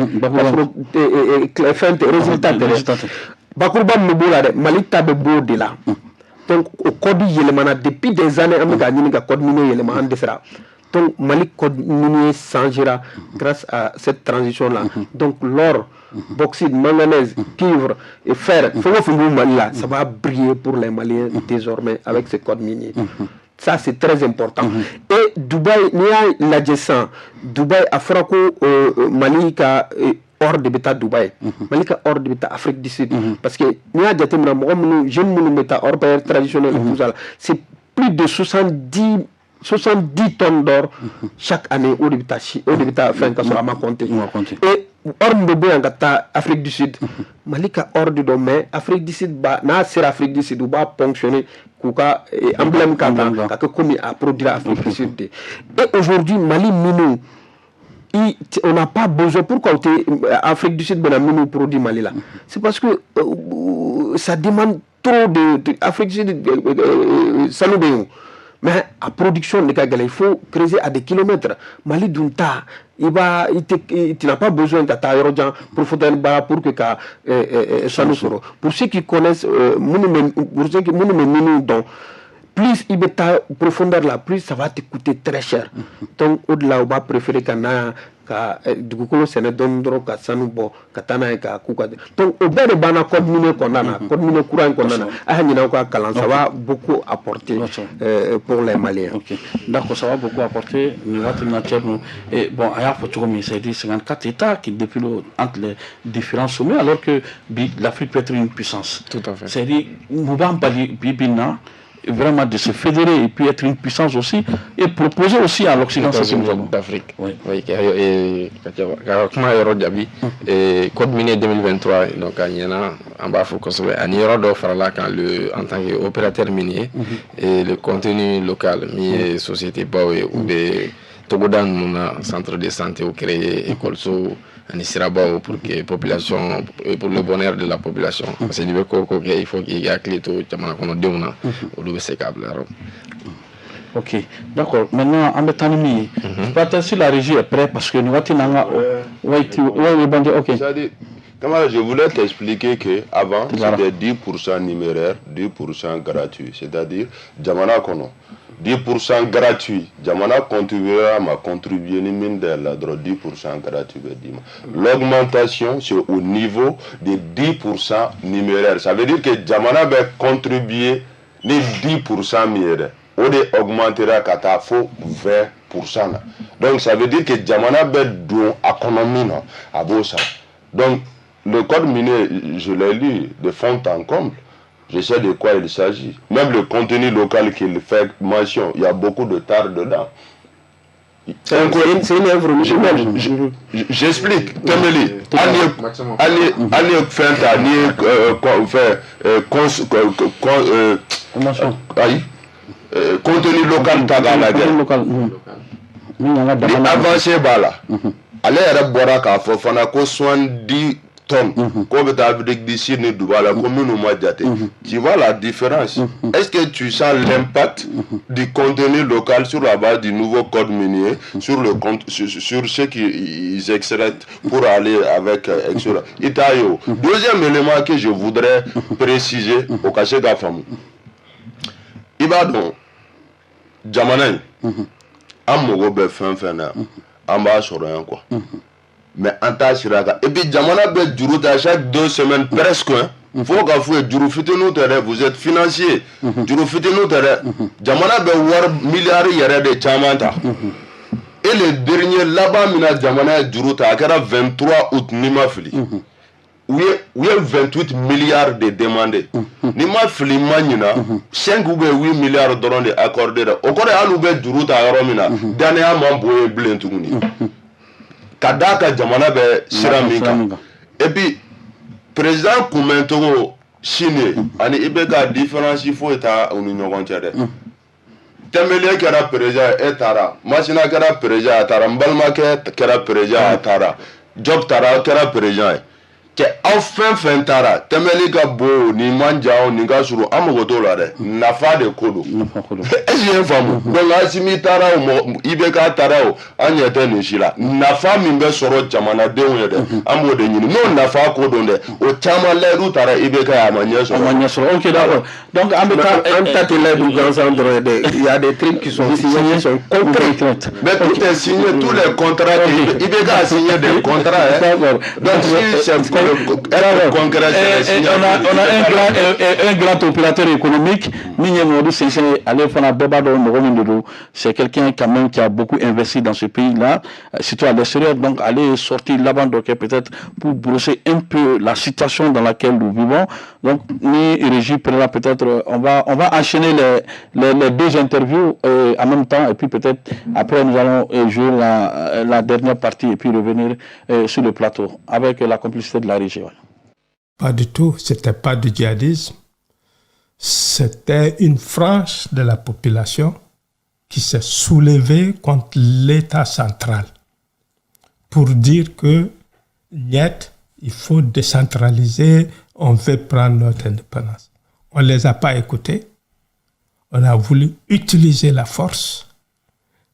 ka sɔrɔ fɛn tɛ, résultat tɛ dɛ, bakuruba min bɛ b'o la dɛ, Mali ta bɛ b'o de la. Donc o code yɛlɛmana. Depuis des années, an bɛ k'a ɲini ka code minier yɛlɛma, an dɛsɛra. Donc Mali code minier changera grâce à cette transition là. Donc l'or, bauxite, manganèse, cuivre et fer, fɛn o fɛn b'u Mali la, ça va briller pour les Maliens désormais avec ce code minier. Ça, c'est très important. Et Dubaï, n'i y'a lajɛ sisan, Dubaï, a fɔra ko Mali ka or de bɛ taa Dubaï, Mali ka or de bɛ taa Afrique du Sud, parce que n'i y'a jateminɛ, mɔgɔ minnu, jeunes minnu bɛ taa orpailleur traditionnel et tout ça là, c'est plus de 70 tonnes d'or chaque année. O de bɛ taa si, o de bɛ taa fɛn, ka sɔrɔ a ma compter. Et or min bɛ bɔ yan ka taa Afrique du Sud, Mali ka or de don, mais Afrique du Sud ba, n'a sera Afrique du Sud, u b'a ponctionner k'u ka emblème k'a kan, ka kɛ komi a produire Afrique du Sud de. Et aujourd'hui, Mali minnu, on n'a pas besoin. Pourquoi Afrique du Sud bɛna minnu produit Mali la? C'est parce que ça demande trop de Afrique du Sud, sanu bɛ yen, mais a production de ka gɛlɛn, il faut creuser à des kilomètres. Mali dun ta, i b'a i tɛ, tu n'as pas besoin ka taa yɔrɔ jan, profondeur ba, pour que ka sanu sɔrɔ. Pour ceux qui connaissent, minnu bɛ, pour ceux qui, minnu bɛ minnu dɔn, plus i bɛ taa profondeur la, plus ça va te coûter très cher. Donc o de la, u b'a préférer ka na yan ka dugukolo sɛnɛ dɔɔni dɔrɔn, ka sanu bɔ ka taa n'a ye ka k'u ka. Donc o bɛɛ de banna code minier kɔnɔna na, code minier kura in kɔnɔna na. A y'a ɲini aw ka kalan, ça va beaucoup apporter pour les Maliens. Ok, d'accord, ça va beaucoup apporter. Nin waati min na, Thierno, et bon, a y'a fɔ cogo min, c'est-à-dire 54 États qui défilent entre les différents sommets, alors que bi l'Afrique peut être une puissance. Tout à fait. C'est-à-dire mun b'an bali bi bi in na vraiment de se fédérer et puis être une puissance aussi et proposer aussi à l'Occident ce que nous avons? D'Afrique. Oui. Oui, et ka kuma yɔrɔ jaabi, code minier 2023, donc a ɲɛna, an b'a fɔ kosɛbɛ, ani yɔrɔ dɔ farala kan, le en tant que opérateur minier et le contenu local min ye société baw ye, u bɛ togoda ninnu na centre de santé o créer, école ani sirabaw, pour que population, pour le bonheur de la population, parce que n'i bɛ ko o ko kɛ, il faut k'i hakili to jamana kɔnɔdenw na, olu bɛ se k'a bila yɔrɔ. Ok, d'accord. Maintenant, an bɛ taa ni min ye. Peut-être si la régie est prête, parce que nin waati n'an ka. Ouais, tu, ouais, oui, bon, ok. C'est-à-dire, Kamara, je voulais t'expliquer que avant, Voilà. c'était 10% numéraire, 10% gratuit. C'est-à-dire, jamana kɔnɔ, 10% gratuit. Jamana contribuera ma contribuer ni min de la dɔrɔn, 10% gratuit bɛ d'i ma. L'augmentation, c'est au niveau de 10% numéraire. Ça veut dire que jamana bɛ contribuer ni 10% min ye dɛ, o de augmentera ka taa fo 20% na. Donc ça veut dire que jamana bɛ don a kɔnɔ min na, a b'o sara. Donc le code minier, je l'ai lu de fond en comble. Je sais de quoi il s'agit. Même le contenu local qu'il fait mention, il y a beaucoup de tares dedans. C'est une œuvre humaine. J'explique. Temeli, hali ye fɛn ta, n'i ye fɛn Convention. Ayi, contenu local ta k'a lajɛ. Contenu local. Min y'an ka Ni dama. Avancé b'a la, ale yɛrɛ bɔra k'a fɔ fana ko 70 tonnes k'o bɛ taa Afrique du Sud ni Dubaï la, ko minnu ma jate. Tu vois la différence? Est-ce que tu sens l'impact du contenu local sur la base du nouveau code minier sur le compte, sur ce qu'ils extraient pour aller avec etc. I t'a ye o. Deuxième élément que je voudrais préciser, o ka se ka faamu, i b'a dɔn Jamana in, an mago bɛ fɛn fɛn na, an b'a sɔrɔ yan quoi, mais an t'a sira kan. Et puis jamana bɛ juru ta chaque 2 semaines presque hein. Fo ka f'u ye, juru fitininw tɛ dɛ, vous êtes financier, juru fitininw tɛ dɛ, jamana bɛ wari miliyari yɛrɛ de caman ta. Et le dernier laban min na jamana ye juru ta, a kɛra 23 août, ni ma fili, u ye 28 milliards de demandé. Ni ma fili, ma ɲina, 5 ou bien 8 milliards dɔrɔn de accordé dɛ. O kɔrɔ ye, hali u bɛ juru ta yɔrɔ min na, danaya man bon ye bilen tuguni, ka d'a ka jamana bɛ sira min kan. Et puis président kunbɛncogo Chine ani IBK, différence foyi t'a u ni ɲɔgɔn cɛ dɛ. Tɛnbele kɛra président ye, e taara. Masina kɛra président, a taara. N balimakɛ kɛra président, a taara. Job taara, kɛra président ye. Cɛ, aw fɛn fɛn taara, tɛnbɛli ka bon, nin man jan, nin ka surun, an mago t'o la dɛ, nafa de ko don. Est ce que i ye faamu? Donc Asimi taara o, mɔgɔ IBK taara o, an ɲɛ tɛ nin si la. Nafa min bɛ sɔrɔ jamanadenw ye dɛ, an b'o de ɲini. N'o nafa ko don dɛ, o caman layidu taara IBK ye, a ma ɲɛ sɔrɔ. A ma ɲɛ sɔrɔ, ok, d'accord. Donc an bɛ taa. An ta tɛ layidu gansan dɔrɔn ye dɛ, il y a des trucs qui sont signés, qui sont concrets. Mais tout est signé, tous les contrats, IBK a signé des contrats hein. D'accord. Donc si c'est être concret, c'est On a un grand opérateur économique min ye Mamadu Sensɛn ye. Ale fana, bɛɛ b'a dɔn mɔgɔ min de don. C'est quelqu'un quand même qui a beaucoup investi dans ce pays là, surtout à l'extérieur. Donc ale ye sorti laban dɔ kɛ, peut-être pour brosser un peu la situation dans laquelle nous vivons. Donc ni régie prendra, peut-être on va enchaîner les deux interviews en même temps et puis peut-être après nous allons jouer la dernière partie et puis revenir sur le plateau avec la complicité de la régie. Ouais. Pas du tout, c'était pas du djihadisme. C'était une frange de la population qui s'est soulevée contre l'État central pour dire que niet, il faut décentraliser, on veut prendre notre indépendance. On ne les a pas écoutés. On a voulu utiliser la force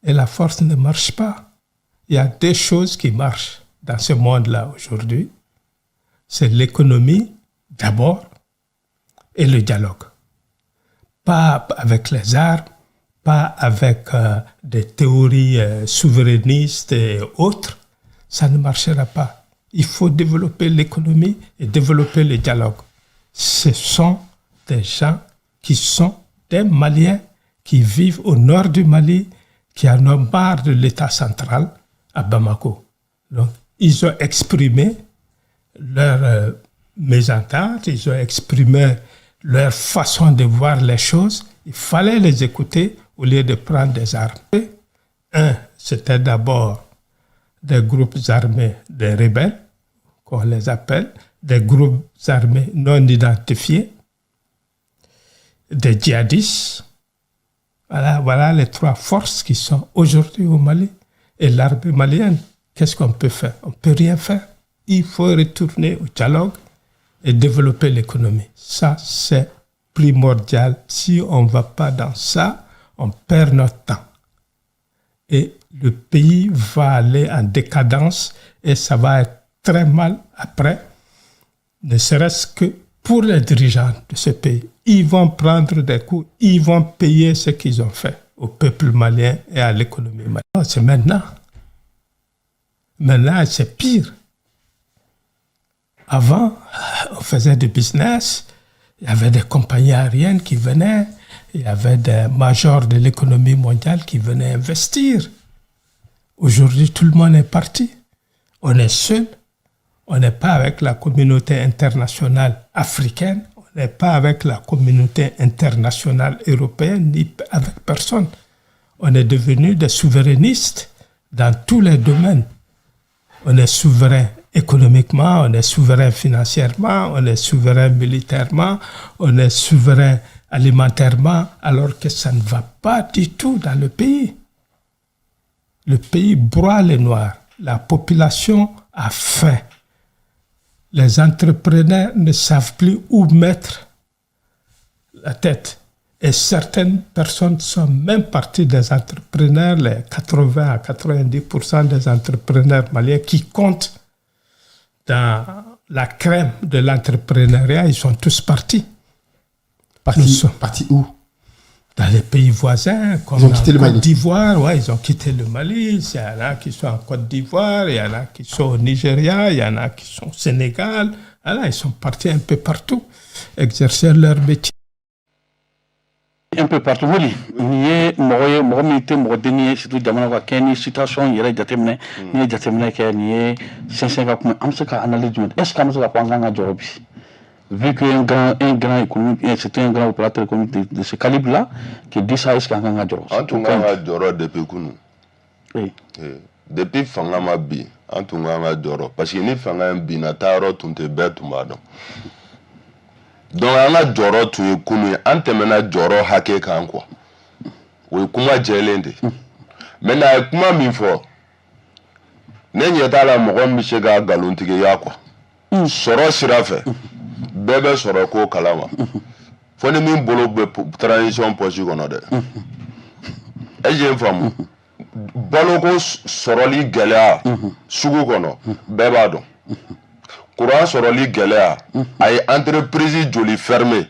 et la force ne marche pas. Il y a deux choses qui marchent dans ce monde-là aujourd'hui. C'est l'économie d'abord et le dialogue. Pas avec les armes, pas avec des théories souverainistes et autres, ça ne marchera pas. Il faut développer l'économie et développer le dialogue. Ce sont des gens qui sont des Maliens qui vivent au nord du Mali, qui en ont marre de l'État central à Bamako. Donc, ils ont exprimé leur mésentente, ils ont exprimé leur façon de voir les choses. Il fallait les écouter au lieu de prendre des armes. Un, c'était d'abord des groupes armés des rebelles, qu'on les appelle, des groupes armés non identifiés, des djihadistes. Voilà, voilà les trois forces qui sont aujourd'hui au Mali. Et l'armée malienne, qu'est-ce qu'on peut faire? On ne peut rien faire. Il faut retourner au dialogue et développer l'économie. Ça, c'est primordial. Si on ne va pas dans ça, on perd notre temps. Et le pays va aller en décadence et ça va être très mal après, ne serait-ce que pour les dirigeants de ce pays. Ils vont prendre des coups, ils vont payer ce qu'ils ont fait au peuple malien et à l'économie malienne. C'est maintenant. Maintenant, c'est pire. Avant, on faisait du business, il y avait des compagnies aériennes qui venaient, il y avait des majors de l'économie mondiale qui venaient investir. Aujourd'hui, tout le monde est parti. On est seul. On n'est pas avec la communauté internationale africaine, on n'est pas avec la communauté internationale européenne, ni avec personne. On est devenu des souverainistes dans tous les domaines. On est souverain économiquement, on est souverain financièrement, on est souverain militairement, on est souverain alimentairement, alors que ça ne va pas du tout dans le pays. Le pays broie les noirs. La population a faim. Les entrepreneurs ne savent plus où mettre la tête. Et certaines personnes sont même parties des entrepreneurs, les 80 à 90% des entrepreneurs maliens qui comptent dans la crème de l'entrepreneuriat, ils sont tous partis. Partis, partis où? Dans les pays voisins, comme Ils ont en quitté le Côte Mali. d'Ivoire, ouais, ils ont quitté le Mali. Il y en a qui sont en Côte d'Ivoire, il y en a qui sont au Nigeria, il y en a qui sont au Sénégal. Voilà, ils sont partis un peu partout, exercer leur métier. Un peu partout. Wuli nin ye mɔgɔ ye, mɔgɔ min tɛ mɔgɔ denni ye, surtout jamana ka kɛ ni situation yɛrɛ jateminɛ. N'i ye jateminɛ kɛ, nin ye sɛnsɛn ka kuma. An bɛ se ka analyse jumɛn? Est ce que an bɛ se ka fɔ an kan ka jɔrɔ bi, vu qu'un grand, un grand économique, c'était un grand opérateur économique de ce calibre-là qui dit ça, est-ce qu'an kan ka jɔrɔ? An tun kan ka jɔrɔ depuis kunun. Oui. Depuis fanga ma bin, an tun kan ka jɔrɔ, parce que ni fanga in binna, taayɔrɔ tun tɛ, bɛɛ tun b'a dɔn. Donc an ka jɔrɔ tun ye kunun ye. An tɛmɛna jɔrɔ hakɛ kan quoi, o ye kuma jɛlen de ye. Maintenant, a ye kuma min fɔ, ne ɲɛ t'a la mɔgɔ min bɛ se ka nkalontigiya quoi. Sɔrɔ sira fɛ, bɛɛ bɛ sɔrɔ ko kalama, fo ni min bolo bɛ transition poche kɔnɔ dɛ. E ye n faamu? Baloko sɔrɔli gɛlɛya sugu kɔnɔ, bɛɛ b'a dɔn. Courant sɔrɔli gɛlɛya, a ye entreprise joli fermé,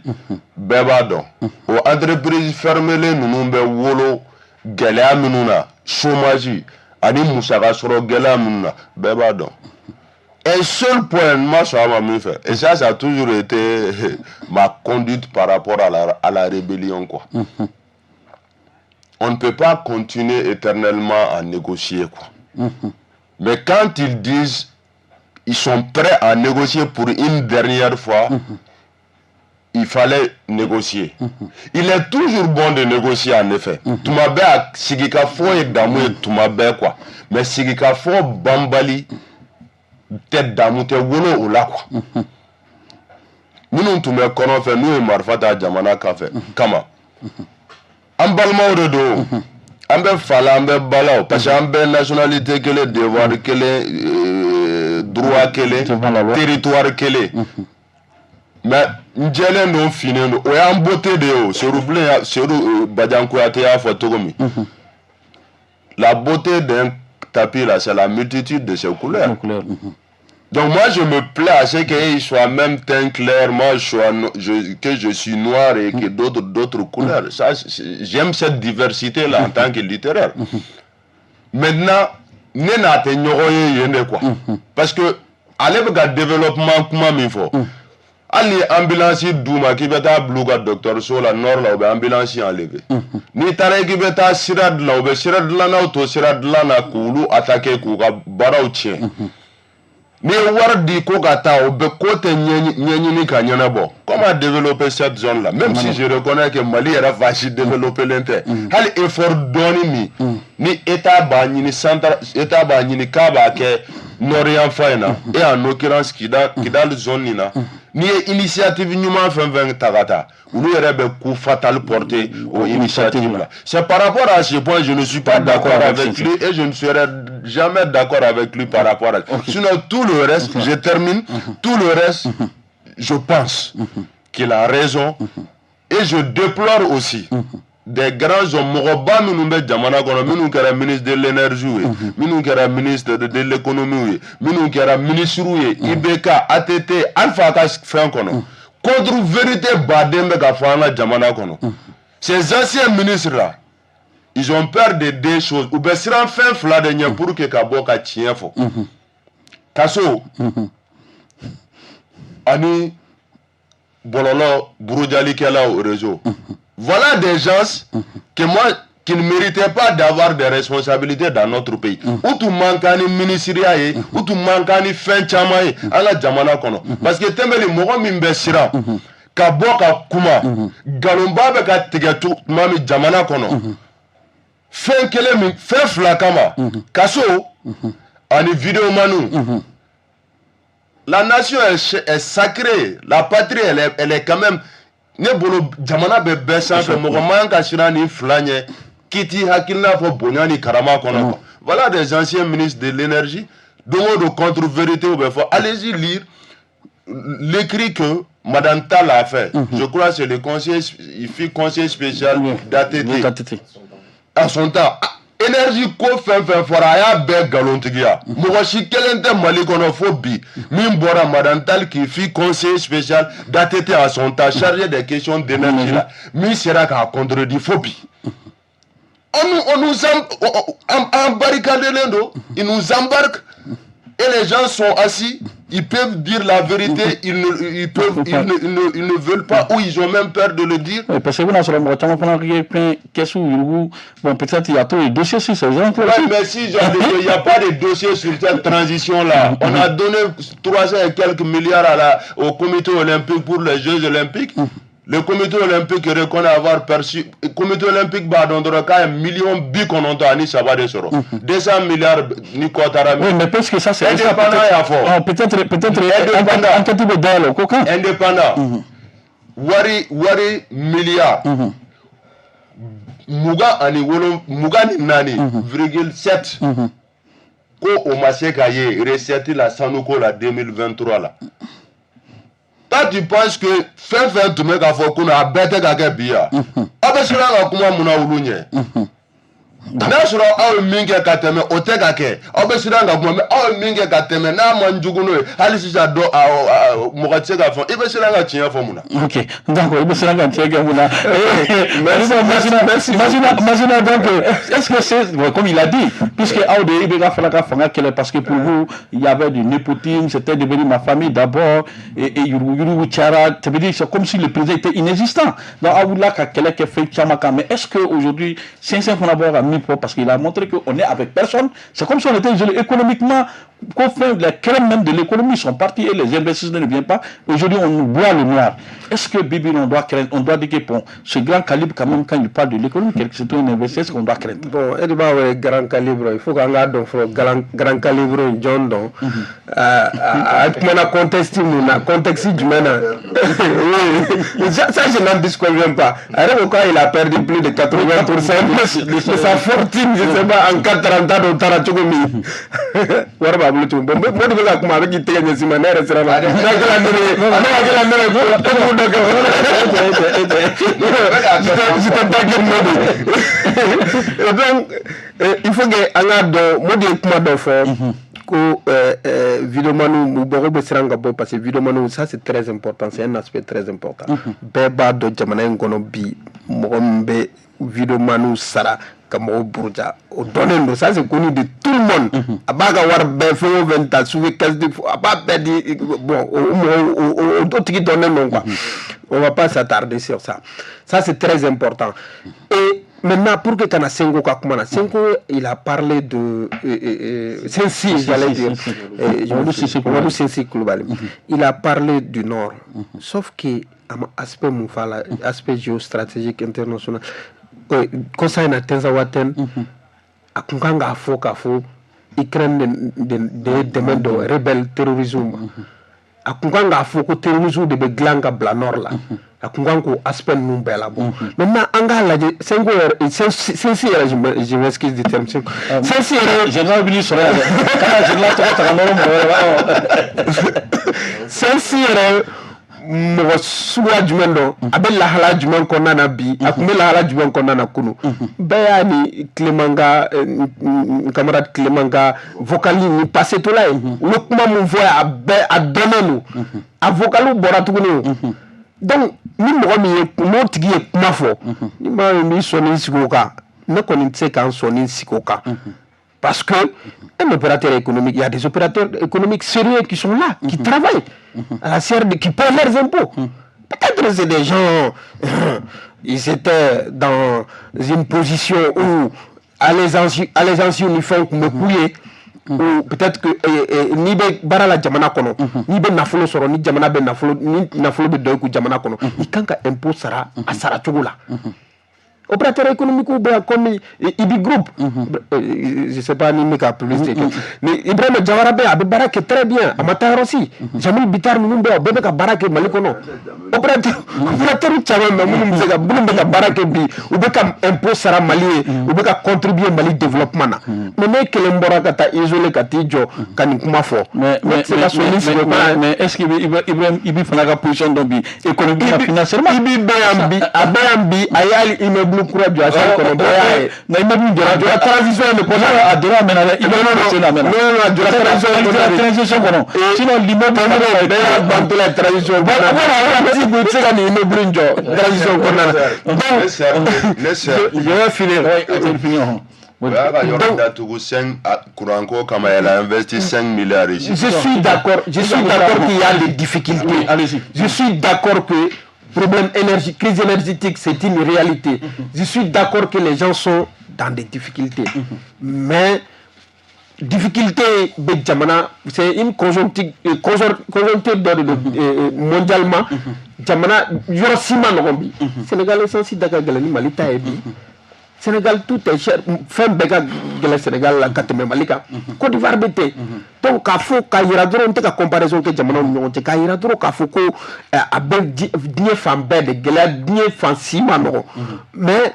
bɛɛ b'a dɔn. O entreprise fermélen ninnu bɛ wolo gɛlɛya minnu na, chômage ani musaka sɔrɔ gɛlɛya minnu na, bɛɛ b'a dɔn. Un seul point n ma sɔn a ma min fɛ, et ça, ça a toujours été ma conduite par rapport à la rébellion quoi, on ne peut pas continuer éternellement à négocier quoi. Mais quand ils disent ils sont prêts à négocier pour une dernière fois, il fallait négocier. Il est toujours bon de négocier en effet. Tuma bɛɛ a sigikafɔ ye damu ye tuma bɛɛ quoi. Mais sigikafɔ banbali tɛ damu tɛ wolo o la quoi. Minnu tun bɛ kɔrɔn fɛ, n'u ye marifa ta jamana kan fɛ kama, an balimaw de don, an bɛ fa la, an bɛ ba la o, parce que an bɛɛ nationalité kelen, devoir kelen, droit kelen, Devant la loi. territoire kelen. Mais n jɛlen don, finnen don, o y'an beauté de ye o. Seydou Bilen y'a, Seydou Badian Kouyaté y'a fɔ cogo min: la beauté d'un tapis là, c'est la multitude de ses couleurs. Couleur. Donc moi, je me plais à ce qu'il soit même teint clair, moi je sois no- je, que je suis noir et que d'autres couleurs. Ça, j'aime cette diversité là en tant que littéraire. Maintenant, ne n'a tɛ ɲɔgɔn ye yen de quoi. Parce que ale bɛ ka développement kuma min fɔ, hali ni ambulance d'u ma k'i bɛ taa bila u ka dɔgɔtɔrɔso la nord la, u bɛ ambulance enlever. N'i taara k'i bɛ taa sira dilan, u bɛ sira dilannaw to sira dilan na k'olu attaquer, k'u ka baaraw tiɲɛ. N'i ye wari di ko ka taa, o bɛ ko tɛ ɲɛɲini ka ɲɛnabɔ. Comment développer cette zone là même si je reconnais que Mali yɛrɛ fa si développé len tɛ? Hali effort dɔɔni min ni état b'a ɲini, central état b'a ɲini k'a b'a kɛ nord yan fan in na, et en l'occurrence Kidal, Kidal zone nin na, n'i ye initiative ɲuman fɛn fɛn ta ka taa, olu yɛrɛ bɛ coup fatal porter aux initiatives là. C'est par rapport à ce point, je ne suis pas d'accord avec lui et je ne serai jamais d'accord avec lui par rapport à. Sinon, tout le reste, je termine, tout le reste, je pense qu'il a raison et je déplore aussi des grands hommes, mɔgɔba minnu bɛ jamana kɔnɔ, minnu kɛra ministre de l'énergie ye, minnu kɛra ministre de l'économie ye, minnu kɛra ministre ye, IBK, ATT, Alpha ka fɛn kɔnɔ, contre vérité baden bɛ ka fɔ an ka jamana kɔnɔ. Ces anciens ministres là, ils ont peur de deux choses. U bɛ siran fɛn fila de ɲɛ pour que ka bɔ ka tiɲɛ fɔ: kaso ani bɔlɔlɔ burujalikɛlaw, réseau. Voilà des gens que moi qui ne méritaient pas d'avoir des responsabilités dans notre pays. U tun man kan ni ministiriya ye, u tun man kan ni fɛn caman ye an ka jamana kɔnɔ. Parce que Tɛnbeli, mɔgɔ min bɛ siran ka bɔ ka kuma, nkalonba bɛ ka tigɛ tuma min jamana kɔnɔ, fɛn kelen min, fɛn fila kama, kaso ani vidéoman. La nation est sacrée, la patrie, elle est quand même, ne bolo, jamana bɛ bɛɛ sanfɛ. Mɔgɔ man ka siran nin fila ɲɛ k'i t'i hakilina fɔ bonya ni karama kɔnɔ quoi. Voilà des anciens ministres de l'énergie, don o don contre vérité bɛ fɔ. Allez-y lire l'écrit que Madame Tall a fait. Je crois que c'est le conseiller, il fut conseiller spécial d'ATT d'ATT. À son temps. Énergie ko fɛn fɛn fɔra, a y'a bɛɛ nkalontigiya. Mɔgɔ si kelen tɛ Mali kɔnɔ fo bi min bɔra, Madame Tall qui fut conseiller spécial d'ATT à son temps, chargé des questions d'énergie la, min sera k'a contredit fo bi. On nous barricadelen don, ils nous embarquent et les gens sont assis, ils peuvent dire la vérité, ils ne, ils peuvent, ils ne, ils ne, ils ne veulent pas ou ils ont même peur de le dire. Oui, parce que vous n'avez pas caman fana ye fɛn kɛsu yurugu. Bon, peut-être il y a trop de dossiers sur ces gens. Ouais, mais si il n'y a pas de dossier sur cette transition-là. On a donné 300 et quelques milliards au comité olympique pour les Jeux olympiques. Le comité olympique reconnaît avoir perçu. Le comité olympique b'a dɔn dɔrɔn k'a ye miliyɔn 93 de sɔrɔ. 200 milliards ni kɔ taara. Oui, mais parce que ça, c'est Indépendant y'a fɔ. Oh, peut-être Indépendant. Enquête bɛ dayɛlɛ o ko kan. Indépendant. Wari miliyari 24,7 ko o ma se ka ye recette la sanuko la 2023 la. Toi, tu penses que fɛn fɛn tun bɛ k'a fɔ kunun, a bɛɛ tɛ ka kɛ bi yan? Aw bɛ siran ka kuma mun na olu ɲɛ? N'a sɔrɔ aw ye min kɛ ka tɛmɛ, o tɛ ka kɛ, aw bɛ siran ka kuma. Mais aw ye min kɛ ka tɛmɛ, n'a man jugu n'o ye hali sisan, dɔ mɔgɔ tɛ se k'a fɔ. I bɛ siran ka tiɲɛ fɔ mun na? Ok, d'accord, i bɛ siran ka tiɲɛ kɛ mun na? Merci, Masina, Masina, donc, est-ce que c'est, bon, comme il a dit, puisque aw de IBK fana ka fanga kɛlɛ, parce que pour vous, il y avait du népotisme, c'était devenu ma famille d'abord, et yurugu yurugu cayara, ça veut dire c'est comme si le président était inexistant. Donc, aw wulila ka kɛlɛ kɛ fɛn caman kan, mais est-ce que aujourd'hui, CNC fana bɔra ka min fɔ, parce qu'il a montré qu'on est avec personne, c'est comme si on était isolé économiquement, qu'au fait, les crèmes même de l'économie sont partis et les investisseurs ne viennent pas. Aujourd'hui, on nous boit le noir. Est-ce que Bibi, on doit craindre, on doit dire que bon, ce grand calibre, quand même, quand il parle de l'économie, c'est un investisseur qu'on doit craindre? Bon, e de b'a wele grand calibre. Il faut k'an k'a dɔn fɔlɔ, grand calibre in jɔn dɔn? A kumana contexte mun na, contexte jumɛn na? Oui, ça, je n'en disconviens pas. A yɛrɛ ko k'a il a perdu plus de 80% de sa fortune, je sais pas, en 4 ans, t'a dɔn taara cogo min, wari b'a bolo cogo. Bon, Modi bɛ ka kuma, a bɛ k'i tɛgɛ ɲɛsin ma, ne yɛrɛ siranna. N'a kɛra nɛnɛ ye, a n'a kɛra nɛnɛ ye, ko mun dɔ kɛ. Je t'ai pas dit Modi. Donc, il faut que an k'a dɔn, Modi ye kuma dɔ fɔ ko videomaniw mɔgɔw bɛ siran ka bɔ parce que videomaniw, ça c'est très important, c'est un aspect très important. Bɛɛ b'a dɔn jamana in kɔnɔ bi, mɔgɔ min bɛ videomaniw sara ka mɔgɔw buruja, o dɔnnen don, ça c'est connu de tout le monde. A b'a ka wari bɛɛ, fɛn o fɛn ta sufɛ, caisse de, a b'a bɛɛ di. Bon, o mɔgɔ, o tigi dɔnnen don quoi. On va pas s'attarder sur ça, ça c'est très important. Et maintenant, pour que kana Senko ka kuma na, Senko, il a parlé de Sensi, j'allais dire Mamadou Sensi Coulibaly, il a parlé du Nord, sauf que a ma aspect mun f'a la, aspect géostratégique international kɔsa in na, Tinzawaten, a kun kan k'a fɔ k'a fɔ Ukraine de ye dɛmɛ don rebelle terrorisme ma. A kun kan k'a fɔ ko terrorisme de bɛ dilan ka bila nord la. A kun kan k'o aspect ninnu bɛɛ labɔ. Maintenant, an k'a lajɛ Senko yɛrɛ, Sensi yɛrɛ, je m'excuse du terme, Sensi yɛrɛ. Général bɛ n'i sɔrɔ yan dɛ, kana général tɔgɔ ta ka nɔrɔ mɔgɔ wɛrɛ la. Sensi yɛrɛ, mɔgɔ suguya jumɛn dɔn? A bɛ lahala jumɛn kɔnɔna na bi? A tun bɛ lahala jumɛn kɔnɔna na kunun? Bɛɛ y'a ni Clément ka, n camarade Clément ka vocal ni passé tola ye. U ye kuma mun fɔ, a bɛɛ a dɔnnen don, a vocal bɔra tuguni. O donc, ni mɔgɔ min ye, n'o tigi ye kuma fɔ, ni maa min b'i sɔnni sigi o kan, ne kɔni tɛ se k'an sɔnni sigi o kan, parce que un opérateur économique, il y a des opérateurs économiques sérieux qui sont là, qui travaillent à la CRD, qui paient leurs impôts. Peut-être c'est des gens, ils étaient dans une position où allégeance ni fɛnw tun bɛ k'u ye, ou peut-être que n'i bɛ baara la jamana kɔnɔ, n'i bɛ nafolo sɔrɔ, ni jamana bɛ nafolo, ni nafolo bɛ dɔ i kun jamana kɔnɔ, i kan ka impôt sara a sara cogo la. Opérateur économique bɛ yan comme Ibi Group, je sais pas ni n bɛ ka publicité kɛ, mais Ibrahima Jawara bɛ yan, a bɛ baara kɛ très bien, a ma taa yɔrɔ si. Jamil Bitar ninnu bɛ yan, o bɛɛ bɛ ka baara kɛ Mali kɔnɔ. Opérateur caman bɛ minnu bɛ se ka, minnu bɛ ka baara kɛ bi, u bɛ ka impôt sara Mali ye, u bɛ ka contribuer Mali développement na. Mais ne kelen bɔra ka taa isolé ka t'i jɔ ka nin kuma fɔ. Mais est-ce que Ibrahim Ibi fana ka position dɔn bi économiquement, financièrement? Ibi bɛ yan bi, a bɛ yan bi, a ye hali immeuble immeuble kura jɔ a kɔnɔ, bɛɛ y'a ye. Nka immeuble jɔra. A jɔra transition de kɔnɔ. A jɔra, a mɛnna dɛ, immeuble sen na mɛnna. Non, non, a jɔra transition kɔnɔ. Transition kɔnɔ, sinon l'immeuble Bɛɛ y'a bantɔla ye transition kɔnɔ. Voilà, si i tɛ se ka nin immeuble in jɔ transition kɔnɔna na. Donc ne sɛ je vais finir. Oui, c'est fini. O y'a ka yɔrɔ datugu 5 courant ko kama, elle a investi 5 milliards ici. Je suis d'accord, je suis d'accord qu'il y a des difficultés. Oui, allez-y. Je suis d'accord que problème énergie, crise énergétique, c'est une réalité. Je suis d'accord que les gens sont dans des difficultés. Mais difficulté bɛ jamana, c'est une conjoncture dɔ de don mondialement. Jamana yɔrɔ si ma nɔgɔn bi. Sénégal essence da ka gɛlɛn ni Mali ta ye bi. Sénégal, tout est cher, fɛn bɛɛ ka gɛlɛn Sénégal la ka tɛmɛ Mali kan. Côte d'Ivoire bɛ ten. Donc k'a fɔ k'a yira dɔrɔn, n tɛ ka comparaison kɛ jamanaw ni ɲɔgɔn cɛ, k'a yira dɔrɔn k'a fɔ ko a bɛ diɲɛ fan bɛɛ de gɛlɛya, diɲɛ fan si ma nɔgɔn. Mais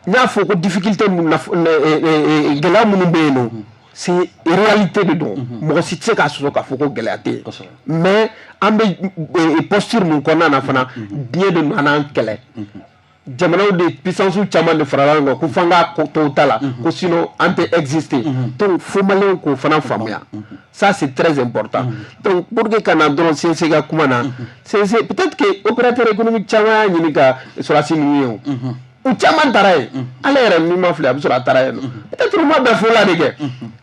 n y'a fɔ ko difficulté mun na, gɛlɛya minnu bɛ yen nɔ, c'est réalité de don, mɔgɔ si tɛ se k'a sɔsɔ k'a fɔ ko gɛlɛya tɛ yen. Mais an bɛ posture mun kɔnɔna na fana, diɲɛ de nana an kɛlɛ, jamanaw de, puissance caman de farala ɲɔgɔn kan ko f'an ka to ta la, ko sinon an tɛ exister. Donc fo maliyɛnw k'o fana faamuya, ça c'est très important. Donc pour que ka na dɔrɔn CNC ka kuma na, CNC, peut-être que opérateur économique caman y'a ɲini ka sɔrɔdasi ninnu ye, o u caman taara yen. Ale yɛrɛ min ma filɛ, a bɛ sɔrɔ a taara yen nɔ, peut-être u ma bɛn fo la de kɛ.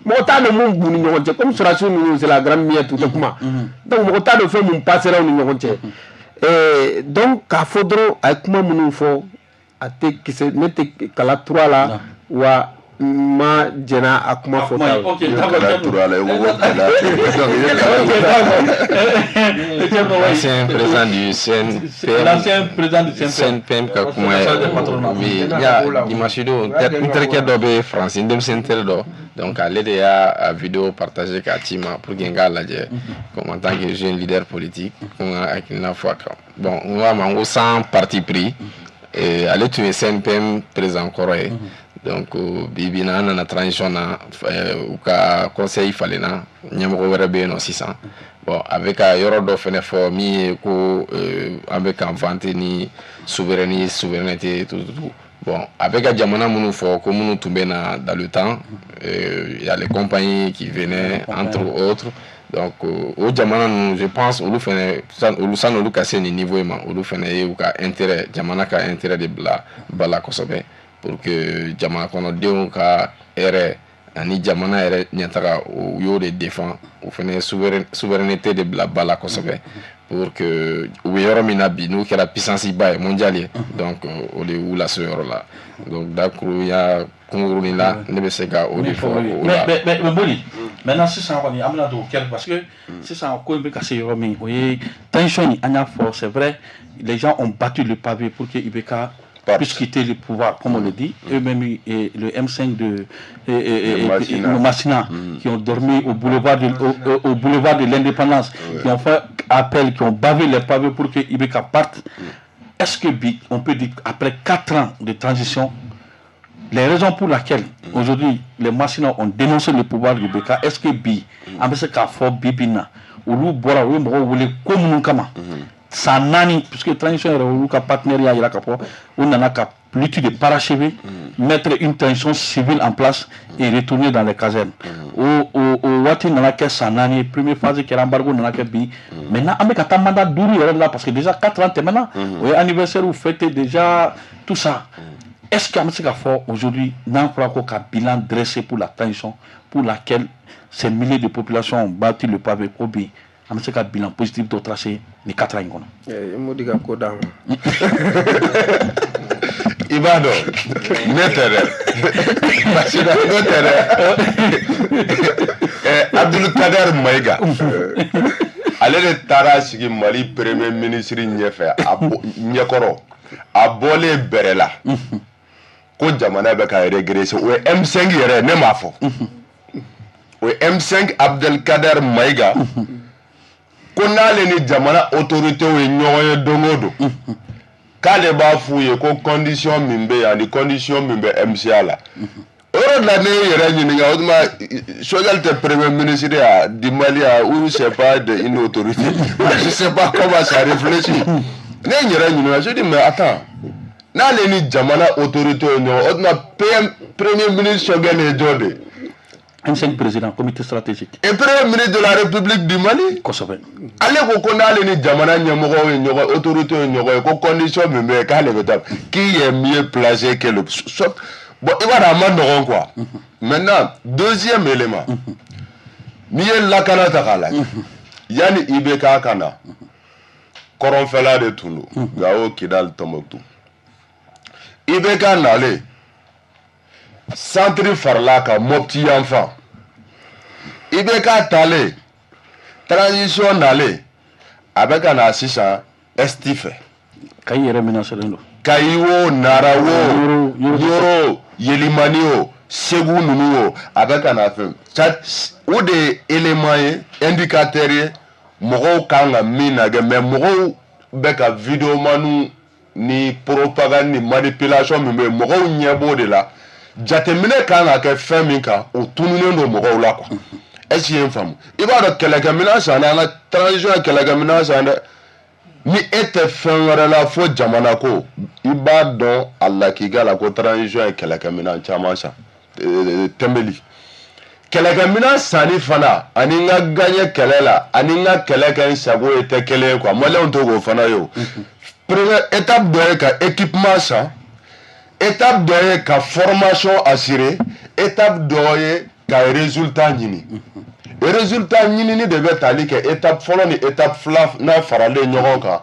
Mɔgɔ t'a dɔn mun b'u ni ɲɔgɔn cɛ, comme sɔrɔdasi ninnu, c'est la grande muette, u tɛ kuma. Donc mɔgɔ t'a dɔn fɛn mun passera u ni ɲɔgɔn cɛ. Donc k'a fɔ dɔrɔn a ye kuma minnu fɔ, a tɛ kisɛ, ne tɛ kala turu a la, wa n ma jɛnna a kuma fɔta ye. Ok, kala turu a la, i ko ko gɛlɛya tɛ, donc i ye kala. L'ancien président du CNPM. L'ancien président du CNPM. CNPM ka kuma ye. Oui, n y'a dimanche don, n terikɛ dɔ bɛ Faransi, n denmisɛnnin teri dɔ, donc ale de y'a a vidéo partagé k'a ci ma pour que n k'a lajɛ comme en tant que jeune leader politique, ko n ka hakilina fɔ a kan. Bon, n ko a ma n ko sans parti pris, ale tun ye CNPM président kɔrɔ ye. Donc bi bi in na, an nana transition na, u ka conseil falenna, ɲɛmɔgɔ wɛrɛ bɛ yen nɔ sisan. Bon, a bɛ ka yɔrɔ dɔ fɛnɛ fɔ min ye ko an bɛ k'an vanter ni souveraineté, souveraineté, tout, tout, tout. Bon, a bɛ ka jamana minnu fɔ ko minnu tun bɛ na dans le temps, il y a les compagnies qui venaient, entre autres. Donc o jamana ninnu, je pense olu fɛnɛ, olu san'olu ka se nin niveau in ma, olu fɛnɛ ye u ka intérêt, jamana ka intérêt de bila ba la kosɛbɛ pour que jamana kɔnɔdenw ka hɛrɛ ani jamana yɛrɛ ɲɛtaga, u y'o de défend. O fɛnɛ ye souveraineté de bila ba la kosɛbɛ pour que u bɛ yɔrɔ min na bi, n'u kɛra puissance ba ye mondial ye. Donc o de y'u lase o yɔrɔ la. Donc dakurunya kunkurunin la, ne bɛ se ka o de fɔ o la. Mais Boli, maintenant sisan kɔni an bɛna don o kɛrɛ, parce que sisan ko in bɛ ka se yɔrɔ min, o ye tension in, an y'a fɔ, c'est vrai, les gens ont battu le pavé pour que IBK puisse quitter le pouvoir, comme on le dit, eux-mêmes, et le M5 de Massina. Et Massina, qui ont dormi au boulevard de l'Indépendance, qui ont fait appel, qui ont bavé les pavés pour que IBK parte. Est-ce que bi, on peut dire après 4 ans de transition, les raisons pour lesquelles aujourd'hui les Massina ont dénoncé le pouvoir du IBK, est-ce que bi, an bɛ se k'a fɔ bi bi in na, olu bɔra, u ye mɔgɔw wele ko minnu kama san 4, puisque transition yɛrɛ, olu ka partenaire y'a jira k'a fɔ u nana ka lutte de parachever, mettre une transition civile en place et retourner dans les casernes. O waati nana kɛ san 4 ye, première phase kɛra, embargo nana kɛ bi. Maintenant an bɛ ka taa mandat 5 yɛrɛ la, parce que déjà 4 ans tɛmɛna, o ye anniversaire fêté déjà, tout ça. Est-ce qu'an bɛ se k'a fɔ aujourd'hui, n'an fɔra ko ka bilan dressé pour la transition pour laquelle ces milliers de populations ont battu le pavé, ko bi an bɛ se ka bilan positif dɔ tracer ni 4 ans in kɔnɔ? I m'o di ka ko d'a ma. I b'a dɔn ne tɛ dɛ, parce que ne tɛ dɛ. Abdul Kader Mayiga, ale de taara sigi Mali premier ministre ɲɛfɛ, a ɲɛkɔrɔ, a bɔlen bɛrɛ la ko jamana bɛ ka régresser. O ye M5 yɛrɛ, ne m'a fɔ, o ye M5 Abdel Kader Mayiga ko n'ale ni jamana autorités ye ɲɔgɔn ye don o don, k'ale b'a f'u ye ko condition min bɛ yen ani condition min bɛ MCA la. O yɔrɔ de la ne ye yɛrɛ ɲininka, o tuma Choguel tɛ premier ministre ya du Mali ya, ou c'est pas de une autorité? Je sais pas comment ça réfléchit. Ne ye n yɛrɛ ɲininka, je dis mais attends, N'ale ni jamana autorité ye ɲɔgɔn, o tuma PM, premier ministre Choguel ye jɔn de ye? M5 président, comité stratégique. Et premier ministre de la République du Mali. Kosɛbɛ. Ale ko n'ale ni jamana ɲɛmɔgɔw ye ɲɔgɔn, autorité ye ɲɔgɔn ye, ko condition min bɛ yen, k'ale bɛ taa, qui est mieux placé que le soit. Bon, i b'a dɔn, a ma nɔgɔn quoi. Maintenant, deuxième élément, n'i ye lakana ta k'a lajɛ, yanni IBK ka na, kɔrɔnfɛla de tun don, Gawo, Kidali, Tɔnbɔkutu. IBK nalen, centre farala kan, Mopti yan fan. IBK talen, transition nalen, a bɛ ka na sisan est fɛ. Kayi yɛrɛ menacelen don. Kayi wo, Nara wo, Yoro, Yelimani o, Segu ninnu o, a bɛ ka na fɛn. O de ye élément ye, indicateur ye, mɔgɔw kan ka min lajɛ. Mais mɔgɔw bɛ ka videomaniw ni propagande ni manipulation min bɛ yen, mɔgɔw ɲɛ b'o de la. Jateminɛ kan ka kɛ fɛn min kan, o tununnen don mɔgɔw la quoi. Est ce que i ye n faamu? I b'a dɔn, kɛlɛkɛminɛn sanna, an ka transition ye kɛlɛkɛminɛn san dɛ. Ni e tɛ fɛn wɛrɛ la fo jamana ko, i b'a dɔn a lakika la ko transition ye kɛlɛkɛminɛn caman san. Tɛnbeli kɛlɛkɛminɛn sanni fana ani n ka gagner kɛlɛ la ani n ka kɛlɛ kɛ n sago ye tɛ kelen ye quoi. Maliyɛnw to k'o fana ye. O première étape dɔ ye ka équipement san, étape dɔ ye ka formation assurer, étape dɔ ye ka résultat ɲini. Résultat ɲinini de bɛ tali kɛ étape fɔlɔ ni étape filanan faralen ɲɔgɔn kan.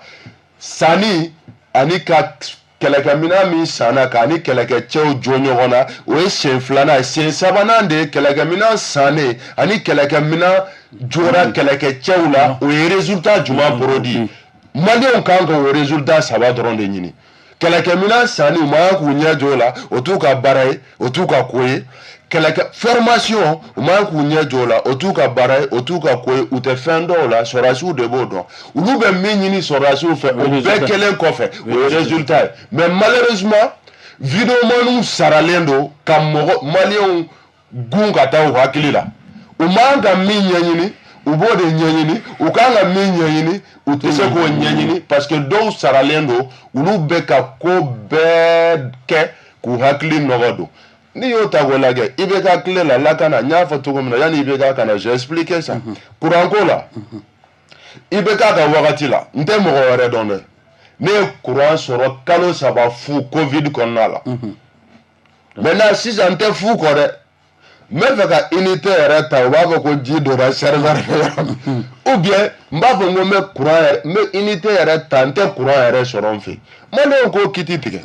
Sanni ani ka kɛlɛkɛminɛn min sanna k'a ni kɛlɛkɛcɛw jɔ ɲɔgɔn na, o ye sen filanan ye. Sen sabanan de ye kɛlɛkɛminɛn sannen ani kɛlɛkɛminɛn jɔra kɛlɛkɛcɛw la, o ye résultat jumɛn produit? Maliyɛnw kan ka o résultat saba dɔrɔn de ɲini. Kɛlɛkɛminɛn sanni, u man kan k'u ɲɛ jɔ o la, o t'u ka baara ye, o t'u ka ko ye. Kɛlɛkɛ formation, u man kan k'u ɲɛ jɔ o la, o t'u ka baara ye, o t'u ka ko ye. U tɛ fɛn dɔw la, sɔrɔdasiw de b'o dɔn. Olu bɛ min ɲini sɔrɔdasiw fɛ, o bɛɛ kɛlen kɔfɛ, o ye résultat ye. Mais malheureusement, videomaniw saralen don ka mɔgɔ maliyɛnw gun ka taa u hakili la. U man ka min ɲɛɲini, u b'o de ɲɛɲini. U kan ka min ɲɛɲini, u tɛ se k'o ɲɛɲini, parce que dɔw saralen don, olu bɛ ka ko bɛɛ kɛ k'u hakili nɔgɔ don. N'i y'o ta k'o lajɛ, i bɛ ka tile la lakana, n y'a fɔ cogo min na, yanni i bɛ ka na, j'ai expliqué ça courant ko la. I bɛ k'a ka wagati la, n tɛ mɔgɔ wɛrɛ dɔn dɛ, ne ye courant sɔrɔ kalo 3 fu Covid kɔnɔna la. Maintenant sisan, n tɛ fu kɔ dɛ, n bɛ fɛ ka unité yɛrɛ ta, u b'a fɔ ko ji donna serveur yɔrɔ min, ou bien n b'a fɔ n ko n bɛ courant yɛrɛ, n bɛ unité yɛrɛ ta, n tɛ courant yɛrɛ sɔrɔ n fɛ. Maliyɛnw k'o kiti tigɛ.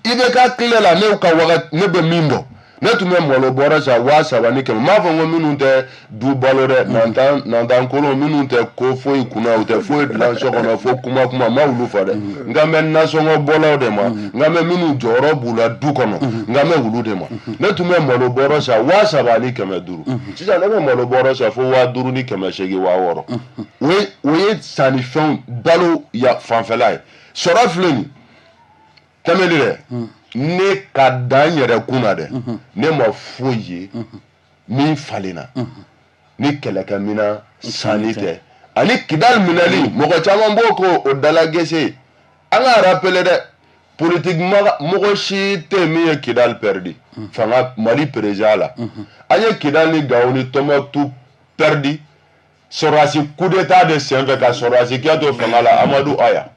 I bɛ ka tile la, ne ka wagati, ne bɛ min dɔn, ne tun bɛ malo bɔrɔ san 3100. N m'a fɔ n ko minnu tɛ du balo dɛ, nantan nantan kolon minnu tɛ ko foyi kunna, u tɛ foyi dilan so kɔnɔ fo kuma kuma, n ma olu fɔ dɛ. N kan bɛ nasɔngɔ bɔlaw de ma, n kan bɛ minnu jɔyɔrɔ b'u la du kɔnɔ, n kan bɛ olu de ma. Ne tun bɛ malo bɔrɔ san 3500. Sisan ne bɛ malo bɔrɔ san fo 5800, 6000. O ye sannifɛnw balo ya fanfɛla ye. Sɔrɔ filɛ nin tɛmɛli dɛ, ne ka dan yɛrɛ kun na dɛ, ne ma foyi ye min falenna ni kɛlɛkɛminɛn sanni tɛ ani Kidali minɛli. Mɔgɔ caman b'o ko o dala gese. An ka rappeler dɛ, politique mɔgɔ si tɛ min ye Kidali perdu fanga Mali président la. An ye Kidali ni Gawo ni Tɔnbɔkutu perdu sɔrɔdasi coup d'état de senfɛ, ka sɔrɔdasi kɛ to fanga la, Amadu Aya.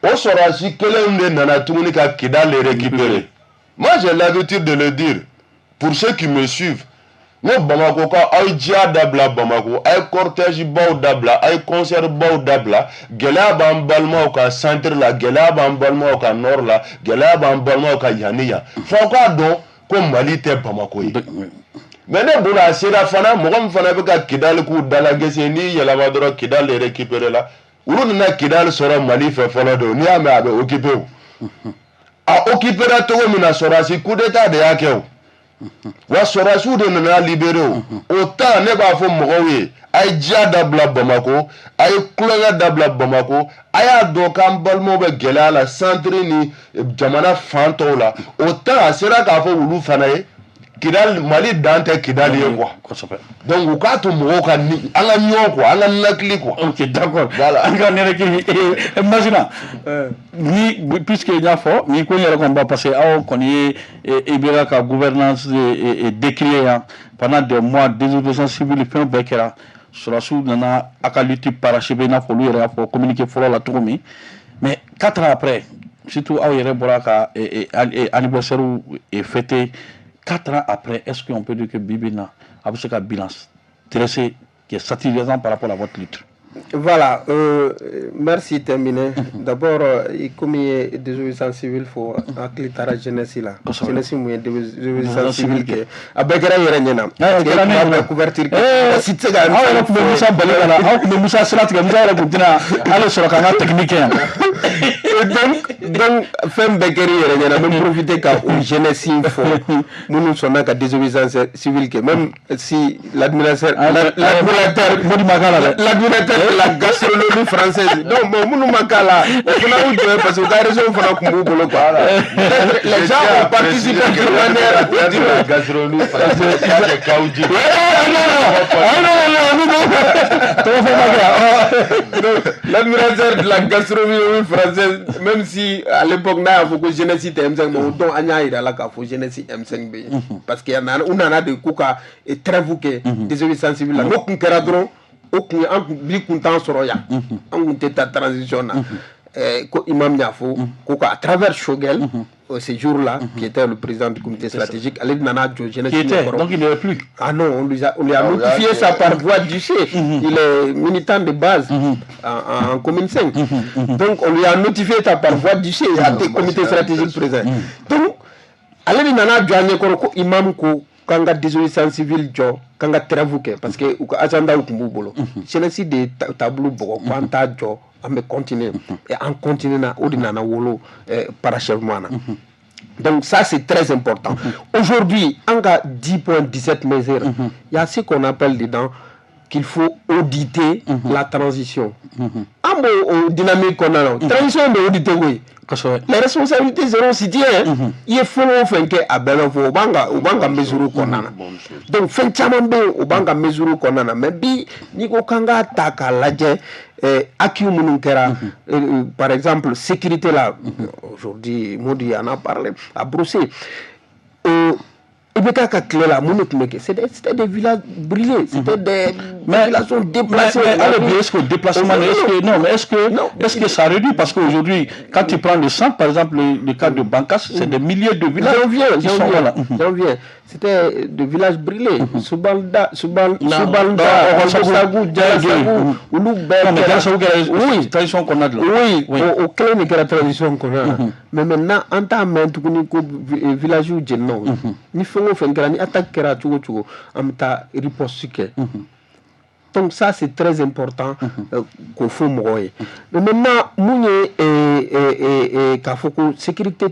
O sɔrɔdasi kelen de nana tuguni ka Kidali récupérer. Moi, j'ai l'habitude de le dire, pour ceux qui me suivent, n ko Bamako ka aw ye diya dabila, Bamako a ye cortège baw dabila, a ye concert baw dabila. Gɛlɛya b'an balimaw ka centre la, gɛlɛya b'an balimaw ka nord la, gɛlɛya b'an balimaw ka yan ni yan. F'aw k'a dɔn ko Mali tɛ Bamako ye. Mais ne bolo, a sera fana, mɔgɔ min fana bɛ ka Kidali k'u dalagese, n'i yɛlɛma dɔrɔn, Kidali récupérer la. Olu nana Kidali sɔrɔ Mali fɛ fɔlɔ de. N'i y'a mɛn a bɛ occupé, o a occupé cogo min na, sɔrɔdasi coup d'état de y'a kɛ. O wa sɔrɔdasiw de nana libéré. O temps, ne b'a fɔ mɔgɔw ye, a ye diya dabila Bamako, a ye kulonkɛ dabila Bamako, a y'a dɔn k'an balimaw bɛ gɛlɛya la centre ni jamana fan tɔw la. O temps, a sera k'a fɔ olu fana ye. Kidali, Mali dan tɛ Kidali ye quoi. Donc u k'a to mɔgɔw ka ni an ka ɲɔgɔn quoi, an ka ninakili quoi. Ok, d'accord. Voilà. An ka nɛnɛkili Masina ni, puisque n y'a fɔ ni ko in yɛrɛ kɔni ba, parce que aw kɔni ye IBK ka gouvernance décrier yan pendant des mois, désobéissance civile, fɛn bɛɛ kɛra. Sɔrɔdasiw nana a ka lutte parachever, i n'a fɔ olu yɛrɛ y'a fɔ communiqué fɔlɔ la cogo min. Mais 4 ans après, surtout aw yɛrɛ bɔra ka anniversaire fêter 4 ans après, est-ce qu'on peut dire que bi bi in na a bɛ se ka bilan dresser qui est satisfaisant par rapport à votre lutte? Voilà, merci Terminé. D'abord, comme il y a désobéissance civile, faut hakili taara jeunesse la. Jeunesse mun ye désobéissance civile kɛ, a bɛɛ kɛra yɛrɛ ɲɛna. A kɛra ne ɲɛna. Couverture kɛ. Si tɛ se ka Aw yɛrɛ tun bɛ Musa bali ka na, aw tun bɛ Musa sira tigɛ, Musa yɛrɛ tun tɛna hali sɔrɔ k'an ka technique kɛ yan. Donc fɛn bɛɛ kɛra i yɛrɛ ɲɛna. N bɛ profiter ka o jeunesse in fɔ, minnu sɔnna ka désobéissance civile kɛ, même si l'administrateur l'administrateur Modi ma k'a la dɛ. L'administrateur de la gastronomie française. Donc bon, minnu ma k'a la, o fana y'u jɔ parce que u ka région fana tun b'u bolo quoi. Peut-être les gens ont participé de manière La gastronomie française, ça c'est Kaoudji. Tɔgɔ fɔ ma kɛ yan. Donc, l'admirateur de la gastronomie française, même si à l'époque n'a y'a fɔ ko jeunesse tɛ M5, mais o don an y'a yira la k'a fɔ jeunesse M5 bɛ yen. Parce que u nana de k'u ka trêve kɛ désobéissance civile la. N'o kun kɛra dɔrɔn, o kun an kun bi kun t'an sɔrɔ yan. An kun tɛ taa transition na. Ko imam y'a fɔ ko à travers Choguel, ce jour-là, qui était le président du comité stratégique, ale nana jɔ jeunesse Qui était ɲɛkɔrɔ. Donc il n'y avait plus. Ah non, on lui a Ah, notifié ouais, ça ok. par voie d'huissier. Il est militant de base en commune 5. Donc on lui a notifié ça par voie d'huissier à des comité stratégique présent. Donc, ale de nana jɔ an ɲɛkɔrɔ ko imam ko k'an ka désobéissance civile jɔ, k'an ka trêve kɛ, parce que u ka agenda tun b'u bolo. Jeunesse de ye taabolo bɔgɔ ko an t'a jɔ, an bɛ continuer. Et an continuer na, o de nana wolo parachèvement na. Donc ça, c'est très important. Aujourd'hui, en cas 10.17 mesures, il y a ce qu'on appelle dedans qu'il faut auditer la transition. En bon, dynamique qu'on a, transition de auditer, oui. Les responsabilités seront situées. I ye fɛn o fɛn kɛ, a bɛɛ bɛ fɔ, o b'an ka mesure kɔnɔna na. Donc fɛn caman bɛ yen, o b'an ka mesure kɔnɔna na. Mais bi, n'i ko k'an k'a ta k'a lajɛ, acquis minnu kɛra, par exemple sécurité la, aujourd'hui Modi en a parlé, a brossé. IBK ka tile la, mun de tun bɛ kɛ? C'était des villages brûlés, c'était des populations déplacées. Mais allez, mais est-ce que le déplacement, est-ce que, non, mais est-ce que, Non. est-ce que ça réduit? Parce qu'aujourd'hui, quand tu prends le centre, par exemple, le cas de Bankas, c'est des milliers de villages J'en viens, qui j'en sont viens, voilà. j'en viens. C'était des villages brûlés. Subalda, Subal, Non, Subalda, non, Sagou, Dialassagou, olu bɛɛ Non, mais kɛra- Dialassagou kɛra Oui. transition kɔnɔna de la. Oui, Oui. o kelen de kɛra transition kɔnɔ na. Mais maintenant, an t'a mɛn tuguni ko village jenina o. Ni fɛn o fɛn kɛra, ni attaque kɛra cogo o cogo, an bɛ taa riposte kɛ. Donc ça, c'est très important k'o fɔ mɔgɔw ye. Mais maintenant, mun ye k'a fɔ ko sécurité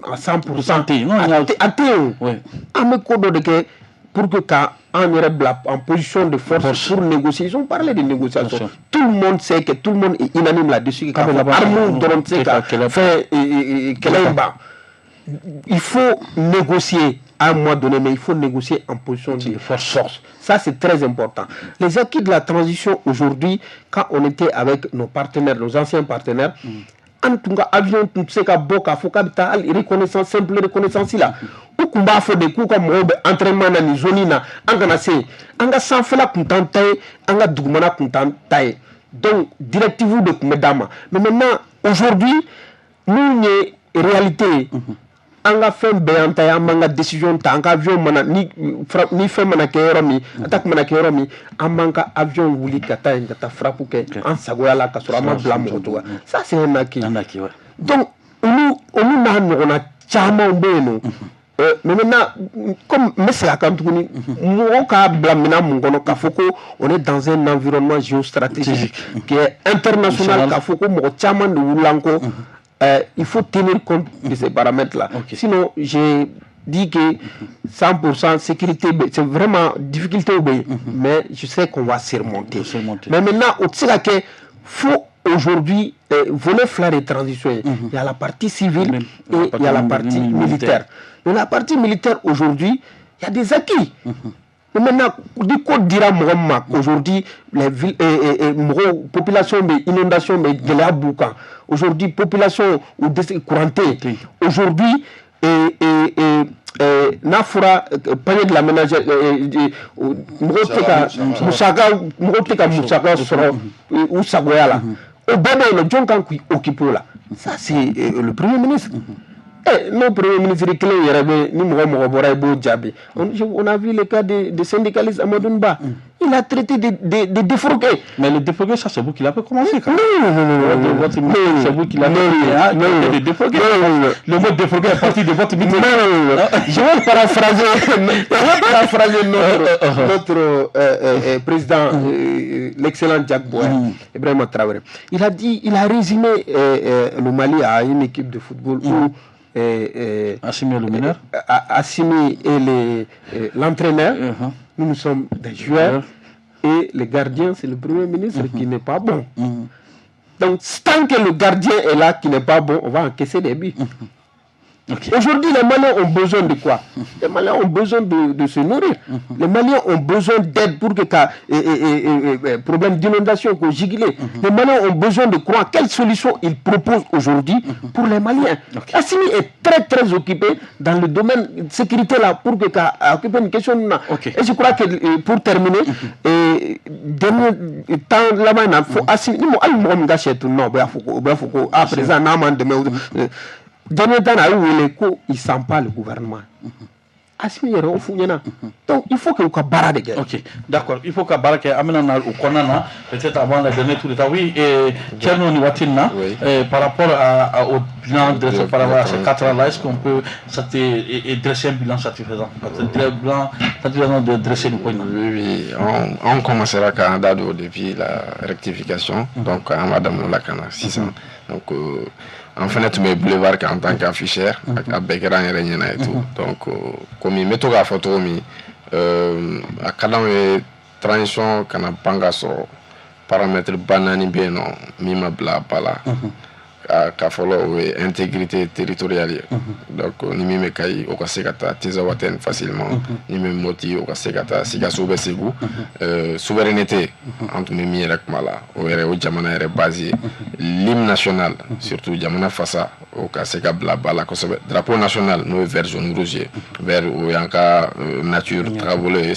à 100% Tɛ yen. Non, a tɛ yen o. Oui. An bɛ ko dɔ de kɛ pour que ka an yɛrɛ bila en position de force pour négocier. Ils ont parlé de négociation. Bien sûr. Tout le monde sait que tout le monde est unanime là-dessus. K'a K'a bɛ fɔ laban armes dɔrɔn tɛ se ka kɛlɛ fɛn kɛlɛ in ban. Il faut négocier à un moment donné, mais il faut négocier en position de force. Ça, c'est très important. Les acquis de la transition aujourd'hui, quand on était avec nos partenaires, nos anciens partenaires, an tun ka avion tun tɛ se ka bɔ k'a fɔ k'a bɛ taa hali reconnaissance, simple reconnaissance la. U tun b'a fɔ de k'u ka mɔgɔw bɛ entraînement na nin zone in na, an kana se yen. An ka sanfɛla tun t'an ta ye, an ka dugumana tun t'an ta ye. Donc directive de tun bɛ d'an ma. Mais maintenant, aujourd'hui, mun ye réalité ye, an ka fɛn bɛɛ y'an ta ye, an b'an ka décision ta. An ka avion mana ni fɛn mana kɛ yɔrɔ min, attaque mana kɛ yɔrɔ min, an b'an ka avion wuli ka taa yen, ka taa frappe kɛ an sagoya la, ka sɔrɔ an ma bila mɔgɔ cogoya. Ça, c'est un acquis. Un acquis, ouais. Donc olu n'a ɲɔgɔnna caman bɛ yen nɔ. Mais maintenant, comme n bɛ segin a kan tuguni, mɔgɔw k'a bila minɛn mun kɔnɔ k'a fɔ ko on est dans un environnement géostratégique qui est international, k'a fɔ ko mɔgɔ caman de wulila an kɔ. Il faut tenir compte de ces paramètres-là. Sinon, j'ai dit que 100% sécurité, c'est vraiment difficulté, mais je sais qu'on va surmonter. Surmonter. Mais maintenant, au fait faut aujourd'hui, volet fila de transition ye. Il y a la partie civile et il y a la partie militaire. Mais la partie militaire aujourd'hui, Il y a des acquis. Mais maintenant, ni ko dira mɔgɔ min ma, aujourd'hui les villes, mɔgɔw, population bɛ inondation bɛ, gɛlɛya b'u kan aujourd'hui, population u dɛsɛ, courant tɛ yen aujourd'hui, n'a fɔra panier de la ménagère, mɔgɔw tɛ ka musaka, mɔgɔw tɛ ka musaka sɔrɔ u sagoya la, o bɛɛ bɛ yen nɔ. Jɔn kan k'i occuper o la? Ça, c'est le Premier ministre. N'o Premier ministre kelen yɛrɛ bɛ, ni mɔgɔ mɔgɔ bɔra, i b'o jaabi. On a vu le cas de syndicaliste Amadou Ba, il a traité de défroqué. Mais le défroqué, ça, c'est vous qui l'avez commencé quand même. Non, non, non, non. Votre, c'est vous qui l'avez fait. Hein, non, de défroqué. Non, non, non. Le mot défroqué est parti de votre meeting. Non, non, non. Je vais paraphraser notre président, l'excellent Jack Bauer, Ibrahim Traoré. Il a dit, il a résumé le Mali à une équipe de football où Assimi le meneur. Assimi et l'entraîneur, nous, nous sommes des joueurs et le gardien, c'est le Premier ministre qui n'est pas bon. Donc, tant que le gardien est là, qui n'est pas bon, on va encaisser des buts. Aujourd'hui, les Maliens ont besoin de quoi? Les Maliens ont besoin de se nourrir. Les Maliens ont besoin d'aide pour que problème d'inondation, qu'on gigler. Les Maliens ont besoin de quoi? Quelle solution ils proposent aujourd'hui pour les Maliens? Assimi est très très occupé dans le domaine de sécurité là pour que occuper une question. Et je crois que pour terminer, dernier temps là-bas, il faut Assimi. Ni mɔgɔ min ka sɛ tununa, u b'a fɔ ko ah, président n'a m'an dɛmɛ. Dernier temps, a y'u wele ko il sent pas le gouvernement. Assimi yɛrɛ o f'u ɲɛna. Donc il faut que u ka baara de kɛ. Ok, d'accord, il faut ka baara kɛ. An bɛna na o kɔnɔna na peut-être avant le dernier tour d'état. Oui, et Thierno, ni waati in na, par rapport au bilan dressé par rapport à ces 4 ans là, est-ce qu'on peut dresser un bilan satisfaisant, bilan satisfaisant de dresser nin ko in na? Oui, on commencera k'an da don depuis la rectification. Donc an b'a daminɛ o la ka na sisan. Donc an fɛnɛ tun bɛ boulevard kan en tant qu'afficheur, a bɛɛ kɛra an yɛrɛ ɲɛna et tout. Donc komi n bɛ to k'a fɔ cogo min, a ka d'anw ye transition kana ban ka sɔrɔ paramètre ba naani bɛ yen nɔ min ma bila ba la. Ka fɔlɔ, o ye intégrité territoriale ye. Donc ni min bɛ Kayi, o ka se ka taa Tinzawatène facilement, ni min bɛ Moti, o ka se ka taa Sikaso bɛ Segu. Souveraineté, an tun bɛ min yɛrɛ kuma la, o yɛrɛ o jamana yɛrɛ base ye. L'hymne national surtout, jamana fasa, o ka se ka bila ba la kosɛbɛ. Drapeau national, n'o ye vert, jaune, rouge ye. Vert, o y'an ka nature tagabolo ye,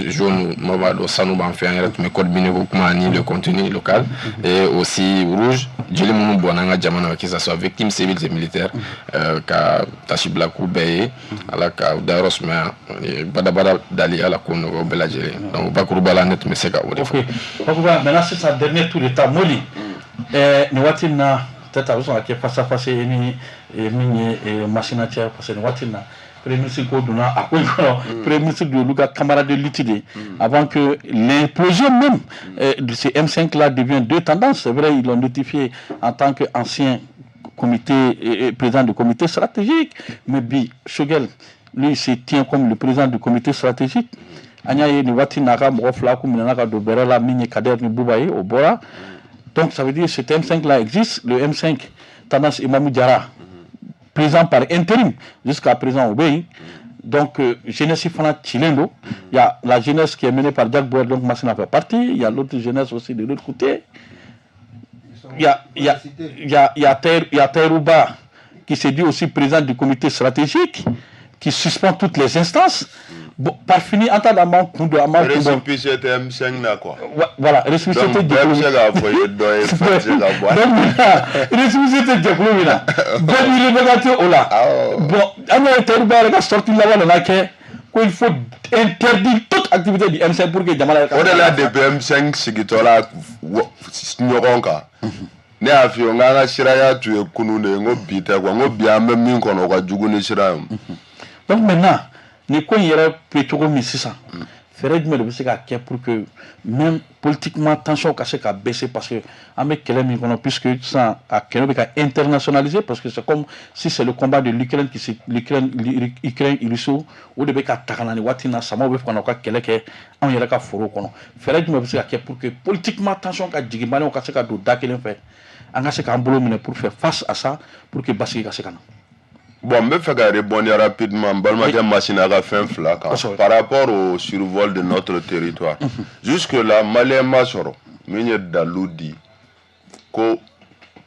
jaune, maaw b'a dɔn sanu b'an fɛ yan yɛrɛ, tun bɛ code minier ko kuma ani le contenu local, et aussi rouge, jeli minnu bɔnna an ka jamana, que ça soit victimes civiles et militaires, ka tasibila k'u bɛɛ ye, Ala ka dayɔrɔ sumaya, badabada dali, Ala k'o nɔgɔya bɛɛ lajɛlen. Donc bakuruba la, ne tun bɛ se ka o de fɔ. Ok, bakuruba. Maintenant sisan, dernier tour d'état, Moli, nin waati in na, peut-être a bɛ sɔn ka kɛ face à face ye ni min ye Masina cɛ, parce que nin waati in na, Premier ministre ko donna a ko in kɔnɔ. Premier ministre de olu ka camarade de lutte de avant que l'implosion même de ces M5 là devienne deux tendances. C'est vrai, ils l'ont notifié en tant qu'ancien comité, président du comité stratégique, mais bi Choguel, lui, il se tient comme le président du comité stratégique. An y'a ye nin waati n'a ka mɔgɔ fila kun minɛna ka don bɛrɛ la, min ye Kader ni Bouba ye, o bɔra. Donc ça veut dire cet M5 là existe, le M5 tendance Imam Diarra, président par intérim jusqu'à présent, o bɛ yen. Donc jeunesse fana cilen don. Il y a la jeunesse qui est menée par Jack Bauer, donc Massina fait partie. Il y a l'autre jeunesse aussi de l'autre côté. Il y a Tahirou Bah qui s'est dit aussi président du comité stratégique, qui suspend toutes les instances. Bon, par fini, en tant kun don, an b'an kun bɔ. Récépissé tɛ M5 na quoi. Voilà, récépissé tɛ Donc bɛɛ bɛ jɛkulu. se k'a fɔ i ye dɔ ye, fɛn tɛ se ka bɔ a la. Donc récépissé tɛ jɛkulu min na, bɛɛ b'i revendiquer o la. Bon, an yɛrɛ, Tahirou Bah yɛrɛ ka sortie laban nana kɛ ko il faut interdire toute activité du M5 pour que jamana yɛrɛ ka O de la, depuis M5 sigitɔla ɲɔgɔn kan, ne y'a f'i ye n k'an ka siraya tun ye kunun de ye, n ko bi tɛ quoi, n ko bi an bɛ min kɔnɔ, o ka jugu ni sira ye. Donc maintenant, nin ko in yɛrɛ bɛ cogo min sisan, fɛɛrɛ jumɛn de bɛ se ka kɛ pour que même politiquement tension ka se ka baisser? Parce que an bɛ kɛlɛ min kɔnɔ, puisque sisan a kɛlɛ bɛ ka internationaliser, parce que c'est comme si c'est le combat de l'Ukraine qui se l'Ukraine, Ukraine, Russie, o de bɛ ka ta ka na nin waati in na. Samaw bɛ fɛ ka na u ka kɛlɛ kɛ anw yɛrɛ ka foro kɔnɔ. Fɛɛrɛ jumɛn bɛ se ka kɛ pour que politiquement tension ka jigin, Maliyɛnw ka se ka don da kelen fɛ, an ka se k'an bolo minɛ pour faire face à ça, pour que basigi ka se ka na? Bon, n bɛ fɛ ka rebondir rapidement n balimakɛ Masina ka fɛn fila kan par rapport au survol de notre territoire. Jusque là, malien ma sɔrɔ min ye dalu di ko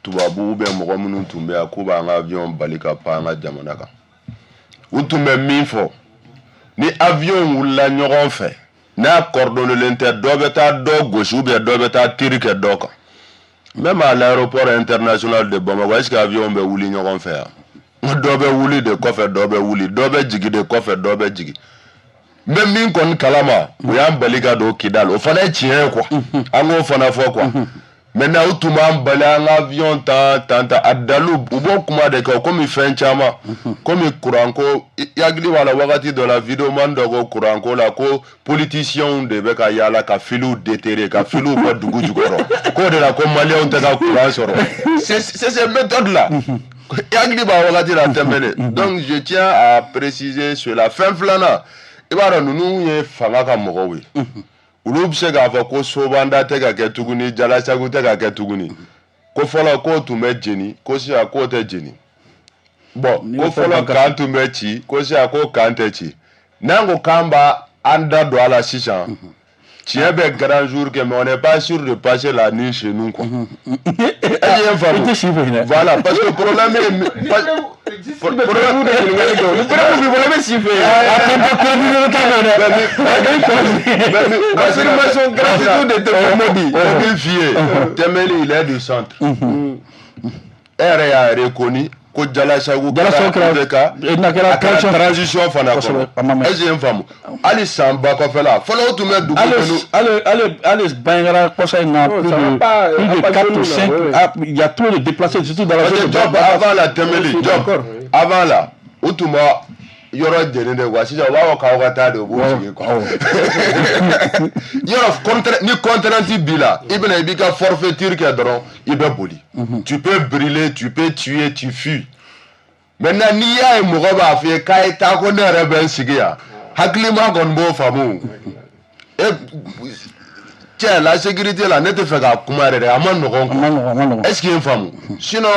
tubabuw bɛ mɔgɔ minnu tun bɛ yan k'u b'an ka avion bali ka pan an ka jamana kan. U tun bɛ min fɔ, ni avion wulila ɲɔgɔn fɛ, n'a coordonnélen tɛ, dɔ bɛ taa dɔ gosi ou bien dɔ bɛ taa tir kɛ dɔ kan. Même à l'aéroport international de Bamako, est-ce que avion bɛ wuli ɲɔgɔn fɛ yan? Dɔ bɛ wuli de kɔfɛ, dɔ bɛ wuli, dɔ bɛ jigin de kɔfɛ, dɔ bɛ jigin. N bɛ min kɔni kalama, o y'an bali ka don Kidal, o fana ye tiɲɛ ye quoi, an k'o fana fɔ quoi. Maintenant, u tun b'an bali an ka avion ta tan tan, a dalu u b'o kuma de kɛ komi fɛn caman, komi kuranko. I hakili b'a la, wagati dɔ la, videoman dɔ ko kuranko la ko politiciens de bɛ ka yaala ka filiw déterrer, ka filiw bɔ dugu jukɔrɔ, k'o de la ko maliyɛnw tɛ ka courant sɔrɔ. C'est ces méthodes là, i hakili b'a wagati la tɛmɛnen. Donc je tiens à préciser cela. Fɛn filanan, i b'a dɔn, ninnu ye fanga ka mɔgɔw ye, olu bɛ se k'a fɔ ko sobanda tɛ ka kɛ tuguni, jalasagu tɛ ka kɛ tuguni, ko fɔlɔ k'o tun bɛ jeni, ko sisan k'o tɛ jeni. Bon, ko fɔlɔ camp tun bɛ ci, ko sisan ko camp tɛ ci. N'an ko k'an b'a an da don a la sisan, tiɲɛ bɛ grand jour kɛ, mais on n'est pas sûr de passer la nuit chez nous quoi. E ye faamu? Voilà, parce que problème ye problème de ɲininkali kɛ, ni preuve b'i bolo, i bɛ si fɛ yen. Affirmation gratuite de tɛ Modi. O b'i f'i ye, Tɛmɛli, il est du centre. E yɛrɛ y'a reconnu ko Jalasagu kɛra IBK a kɛra transition fana kɔnɔ. Est ce que n faamu? Hali san ba kɔfɛla fɔlɔ, o tun bɛ dugu kɔnɔ. Hali Bandiagara kɔsa in na, plus de 4 ou 5, il y a trop de déplacés, surtout dans la zone de Job avant la Tɛmɛli, Job avant la, u tun b'a yɔrɔ jeni de quoi. Sisan u b'a fɔ k'aw ka taa de, u b'u sigi quoi. Yɔrɔ ni contrainte b'i la, i bɛna i b'i ka forfaiture kɛ dɔrɔn, i bɛ boli. Tu peux brûler, tu peux tuer, tu fuis. Maintenant, n'i y'a ye mɔgɔ b'a f'i ye k'a ye taa, ko ne yɛrɛ bɛ n sigi yan, hakilima kɔni b'o faamu. E cɛ, la sécurité la, ne tɛ fɛ ka kuma yɛrɛ dɛ, a ma nɔgɔn quoi. Est ce que i ye n faamu? Sinon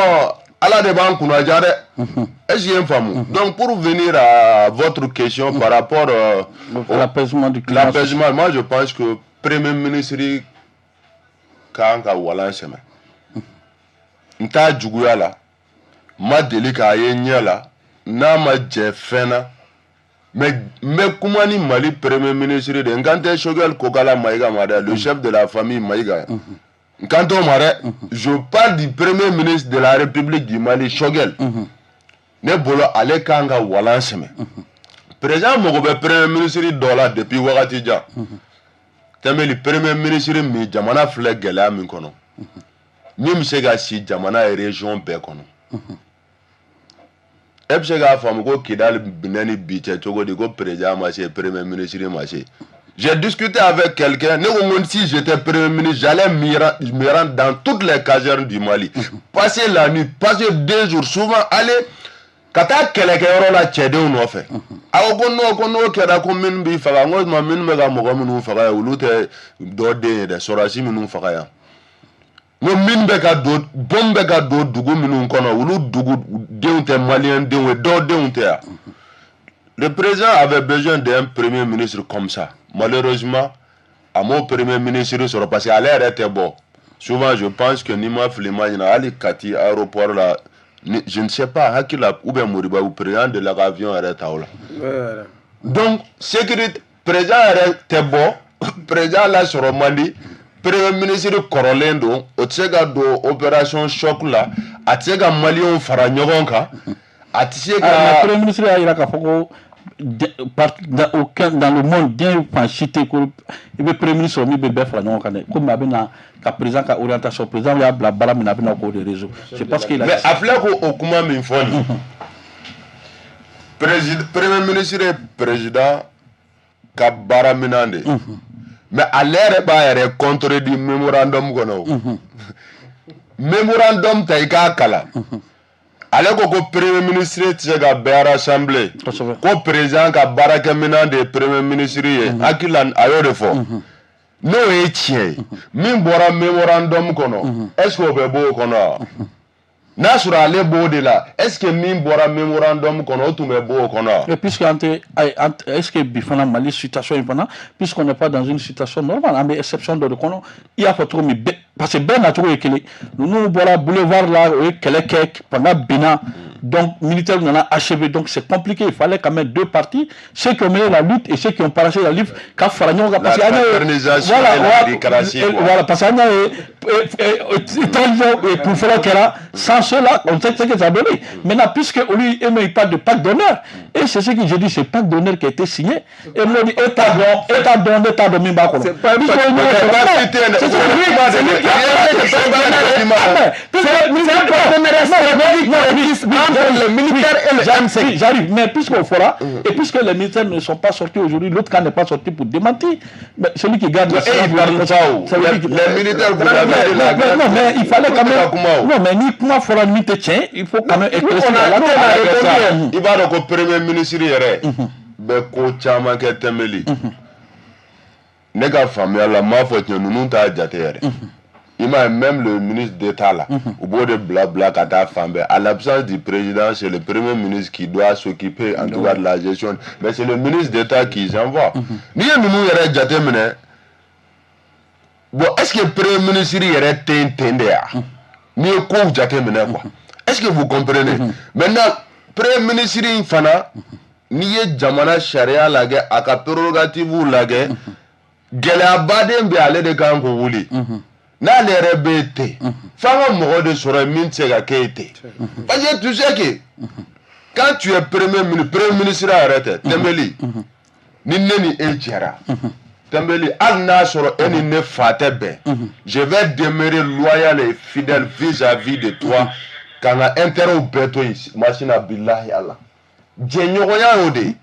ala de b'an kunna ja dɛ. Est ce que i ye n faamu? Donc pour venir à votre question par rapport à l'apaisement du climat, l'apaisement, moi je pense que premier ministre kan ka walan sɛmɛ. N t'a juguya la, n ma deli k'a ye ɲɛ la n'a ma jɛ fɛn na, mais n bɛ kuma ni Mali premier ministre de, n kan tɛ Choguel Kokala Maïga ma dɛ, le chef de la famille Maïga, n kan t'o ma dɛ. Je parle du premier ministre de la République du Mali, Choguel. Ne bolo, ale kan ka walan sɛmɛ. Président mago bɛ premier ministre dɔ la depuis wagati jan. Tɛmɛli, premier ministre min, jamana filɛ gɛlɛya min kɔnɔ, min bɛ se ka si jamana ye région bɛɛ kɔnɔ. E bɛ se k'a faamu ko Kidali minɛ ni bi cɛ cogo di, ko président ma se, premier ministre ma se? J'ai discuté avec quelqu'un, ne ko ko si j'étais premier ministre, j'allais me rendre dans toutes les casernes du Mali, passer la nuit, passer 2 jours, souvent aller ka taa kɛlɛkɛyɔrɔ la cɛdenw nɔfɛ. A ko ko non, ko n'o kɛra ko minnu b'i faga. N ko tuma minnu bɛ ka mɔgɔ minnu faga yan, olu tɛ dɔ den ye dɛ, sɔrɔdasi minnu faga yan. N ko min bɛ ka don, bɔn bɛ ka don dugu minnu kɔnɔ, olu dugu denw tɛ maliyɛn denw ye, dɔw denw tɛ yan. Le président avait besoin d'un premier ministre comme ça. Malheureusement, a m'o premier ministre sɔrɔ parce que ale yɛrɛ tɛ bɔ. Souvent, je pense que n'i ma fili ma ɲina, hali Kati aéroport la, je ne sais pas, hakili la, ou bien Moriba, président de la ka avion yɛrɛ ta o la. Donc sécurité, président yɛrɛ tɛ bɔ, président lasɔrɔ man di. Premier ministre kɔrɔlen don, o tɛ se ka don opération choc la, a tɛ se ka maliyɛnw fara ɲɔgɔn kan, a tɛ se ka. Premier ministre y'a jira k'a fɔ ko dans le monde, diɲɛ fan si tɛ ko i bɛ premier ministre sɔrɔ min bɛ bɛɛ fara ɲɔgɔn kan dɛ. Komi a bɛ na ka président ka orientation, président y'a bila baara min na, a bɛ na k'o de résoudre. C'est parce qu'il a. Mais a filɛ ko o kuma min fɔ nin, président, premier ministre ye président ka baara minɛn de ye. Mais ale yɛrɛ b'a yɛrɛ contredit mémorandum kɔnɔ. O mémorandum ta, i k'a kalan. Ale ko ko premier ministre tɛ se ka bɛɛ rassembler, ko président ka baarakɛminɛn de ye premier ministre ye. Hakili la, a y'o de fɔ. N'o ye tiɲɛ ye, min bɔra mémorandum kɔnɔ, est ce que o bɛ bɔ o kɔnɔ wa? N'a sɔrɔ ale b'o de la, est ce que min bɔra mémorandum kɔnɔ, o tun bɛ bɔ o kɔnɔ? Et puisque an tɛ, est ce que bi fana Mali situation in fana, puisqu'on n'est pas dans une situation normale, an bɛ exception dɔ de kɔnɔ, i y'a fɔ cogo min bɛɛ, parce que bɛɛ nacogo ye kelen. Ninnu bɔra boulevard la, o ye kɛlɛ kɛ, fanga binna, donc militaire nana achever. Donc c'est compliqué. Il fallait quand même deux parties, ceux qui ont mené la lutte et ceux qui ont parachevé la lutte, ka fara ɲɔgɔn kan, parce que an y'a ye, voilà, voilà, parce que an y'a ye transition kun fɔlɔ kɛra, sans cela, on sait ce que ça a donné. Maintenant, puisque olu eux-mêmes, ils parlent de pacte d'honneur, et c'est ce que j'ai dit, c'est pacte d'honneur qui a été signé, et moi dit e t'a dɔn, e t'a dɔn, ne t'a dɔn min b'a kɔnɔ. C'est pas un pacte, c'est c'est un partenariat stratégique entre les militaires et le M5. J'arrive, mais puisqu'au fera, et puisque les militaires ne sont pas sortis aujourd'hui, l'autre camp n'est pas sorti pour démentir, mais celui qui garde le silence, les militaires, vous avez la. Non, mais il fallait quand même. Non, mais ni kuma fɔra min tɛ tiɲɛ, il faut quand même éclaircir la. I b'a dɔn ko premier ministre yɛrɛ bɛ ko caman kɛ tɛmɛli. Ne ka faamuya la, n m'a fɔ tiɲɛ, ninnu t'a jate yɛrɛ. I m'a ye, même le ministre d'État là, u b'o de bila bila ka taa fan bɛɛ. À l'absence du président, c'est le premier ministre qui doit s'occuper en tout cas de la gestion, mais c'est le ministre d'État qui envoie. N'i ye ninnu yɛrɛ jate minɛ, bon, est-ce que premier ministre yɛrɛ tɛ yen ten de ya? N'i ye kow jate minɛ quoi, est-ce que vous comprenez? Maintenant, premier ministre in fana, n'i ye jamana sariya lajɛ, a ka prérogative lajɛ, gɛlɛyabaden bɛ ale de kan k'o wuli. N'ale yɛrɛ bɛ yen ten, f'an ka mɔgɔ de sɔrɔ yen min tɛ se ka kɛ yen ten, parce que tu sais que quand tu es premier ministre, premier ministre yɛrɛ tɛ tɛnbeli. Ni ne ni e jɛra tɛnbeli, hali n'a sɔrɔ e ni ne fa tɛ bɛn, je vais demeurer loyal et fidèle vis-à-vis de toi, ka n ka intérêt bɛɛ to yen. Masina, bilahi ala, jɛɲɔgɔnya y'o de ye.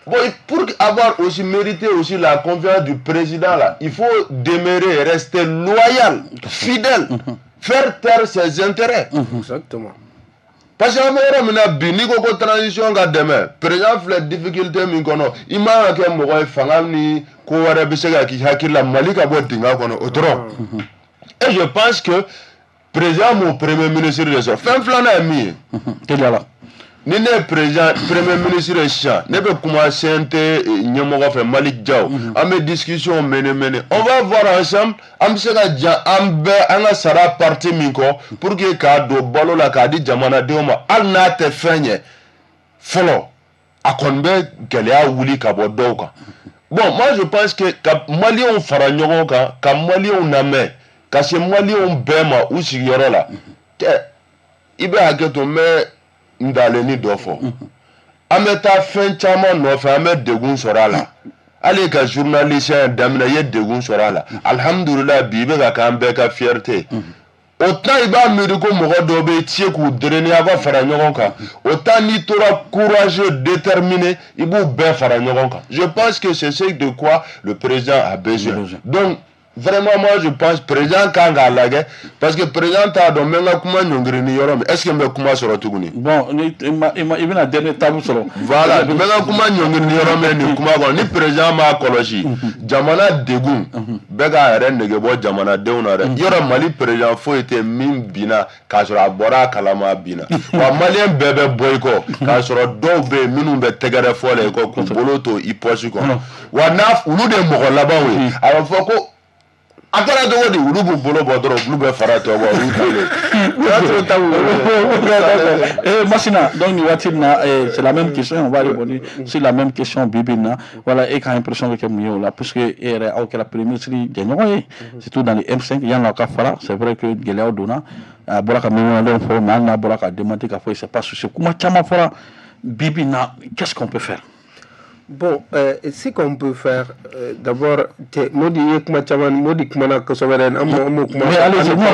Bon, pour avoir aussi mérité aussi la confiance du président là, il faut demeurer, rester loyal, fidèle, faire taire ses intérêts. Exactement. Parce que an bɛ yɔrɔ min na bi, n'i ko ko transition ka dɛmɛ, président filɛ difficulté min kɔnɔ, i man ka kɛ mɔgɔ ye fanga ni ko wɛrɛ bɛ se ka k'i hakili la Mali ka bɔ dingɛ kɔnɔ o dɔrɔn. Et je pense que président m'o premier ministre de sɔrɔ. Fɛn filanan ye min ye. Teliya la. Ni ne ye président, premier ministre ye sisan, ne bɛ kuma CNT ɲɛmɔgɔ fɛ, Malick Diaw, an bɛ discussion mener mener, on va voir ensemble an bɛ se ka jan an bɛɛ an ka sara parti min kɔ pour que k'a don balo la k'a di jamanadenw ma. Hali n'a tɛ fɛn ɲɛ fɔlɔ, a kɔni bɛ gɛlɛya wuli ka bɔ dɔw kan. Bon, moi je pense que ka maliyɛnw fara ɲɔgɔn kan, ka maliyɛnw lamɛn, ka se maliyɛnw bɛɛ ma u sigiyɔrɔ la tɛ, i bɛ hakɛ to, n bɛ n dalen dɔ fɔ. An bɛ taa fɛn caman nɔfɛ, an bɛ degun sɔrɔ a la. Hali ka journaliste daminɛ, i ye degun sɔrɔ a la. Alihamudulilayi, bi i bɛ ka k'an bɛɛ ka fierté. O temps i b'a miiri ko mɔgɔ dɔw bɛ se k'u drainer, aw ka fara ɲɔgɔn kan. O temps n'i tora courageux, déterminé, i b'u bɛɛ fara ɲɔgɔn kan. Je pense que c'est ce de quoi le président a besoin. Donc vraiment, moi je pense président kan k'a lajɛ, parce que président t'a dɔn n bɛ n ka kuma ɲɔngiri ni yɔrɔ min. Est ce que n bɛ kuma sɔrɔ tuguni? Bon, ni i ma i bɛna dernier table sɔrɔ. Voilà, n bɛ n ka kuma ɲɔngiri ni yɔrɔ min nin kuma kɔnɔ, ni président m'a kɔlɔsi, jamana degun bɛɛ k'a yɛrɛ nege bɔ jamanadenw na dɛ. Yɔrɔ Mali président foyi tɛ min binna k'a sɔrɔ a bɔra a kalama a binna wa. Maliyɛn bɛɛ bɛ bɔ i kɔ, k'a sɔrɔ dɔw bɛ yen minnu bɛ tɛgɛrɛ fɔ la i kɔ, k'u bolo to i poche kɔnɔ wa. N'a olu de ye mɔgɔ labanw ye, a bɛ fɔ ko a kɛra cogo di, olu b'u bolo bɔ dɔrɔn, olu bɛ fara tɔ bɔ, olu talen. Masina, donc nin waati in na, c'est la même question, on va répondre sur la même question bi bi in na. Voilà, e ka impression bɛ kɛ mun ye o la, puisque e yɛrɛ aw kɛra premier ministre jɛɲɔgɔn ye, surtout dans les M5, yanni aw ka fara? C'est vrai que gɛlɛyaw donna, a bɔra ka mémorandum fɔ, mais hali n'a bɔra ka démentir k'a fɔ c'est pas souci, kuma caman fɔra. Bi bi in na, qu'est-ce qu'on peut faire? Bon, ce qu'on peut faire, d'abord, Modi ye kuma caman, Modi kumana kosɛbɛ dɛ, an m'o kuma. Mais allez-y, non, non, non,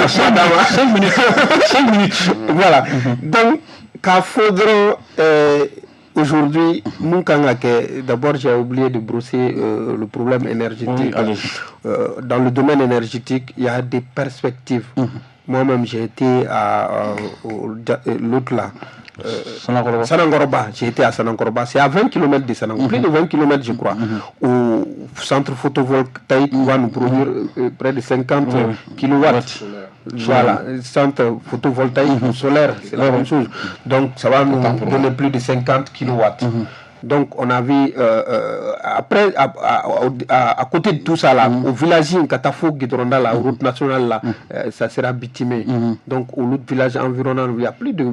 5 minutes, 5 minutes. Voilà. Donc, k'a fɔ dɔrɔn, aujourd'hui, mun kan ka kɛ, d'abord, j'ai oublié de brosser le problème énergétique. Oui, dans le domaine énergétique, il y a des perspectives. Moi-même, j'ai été à l'autre là. Sanankɔrɔba. Sanankɔrɔba, j'ai été à Sanankɔrɔba, c'est à 20 km de Sanankɔrɔba, plus de 20 km je crois, au centre photovoltaïque va nous produire près de 50 kilowatts. Voilà, centre photovoltaïque ou solaire, c'est la même chose. Donc ça va nous donner plus de 50 kilowatts. Donc on a vu après à côté de tout ça là, au village ka taa fo goudron da la, route nationale là, ça sera bitumé. Donc au autre village environnant, il y a plus de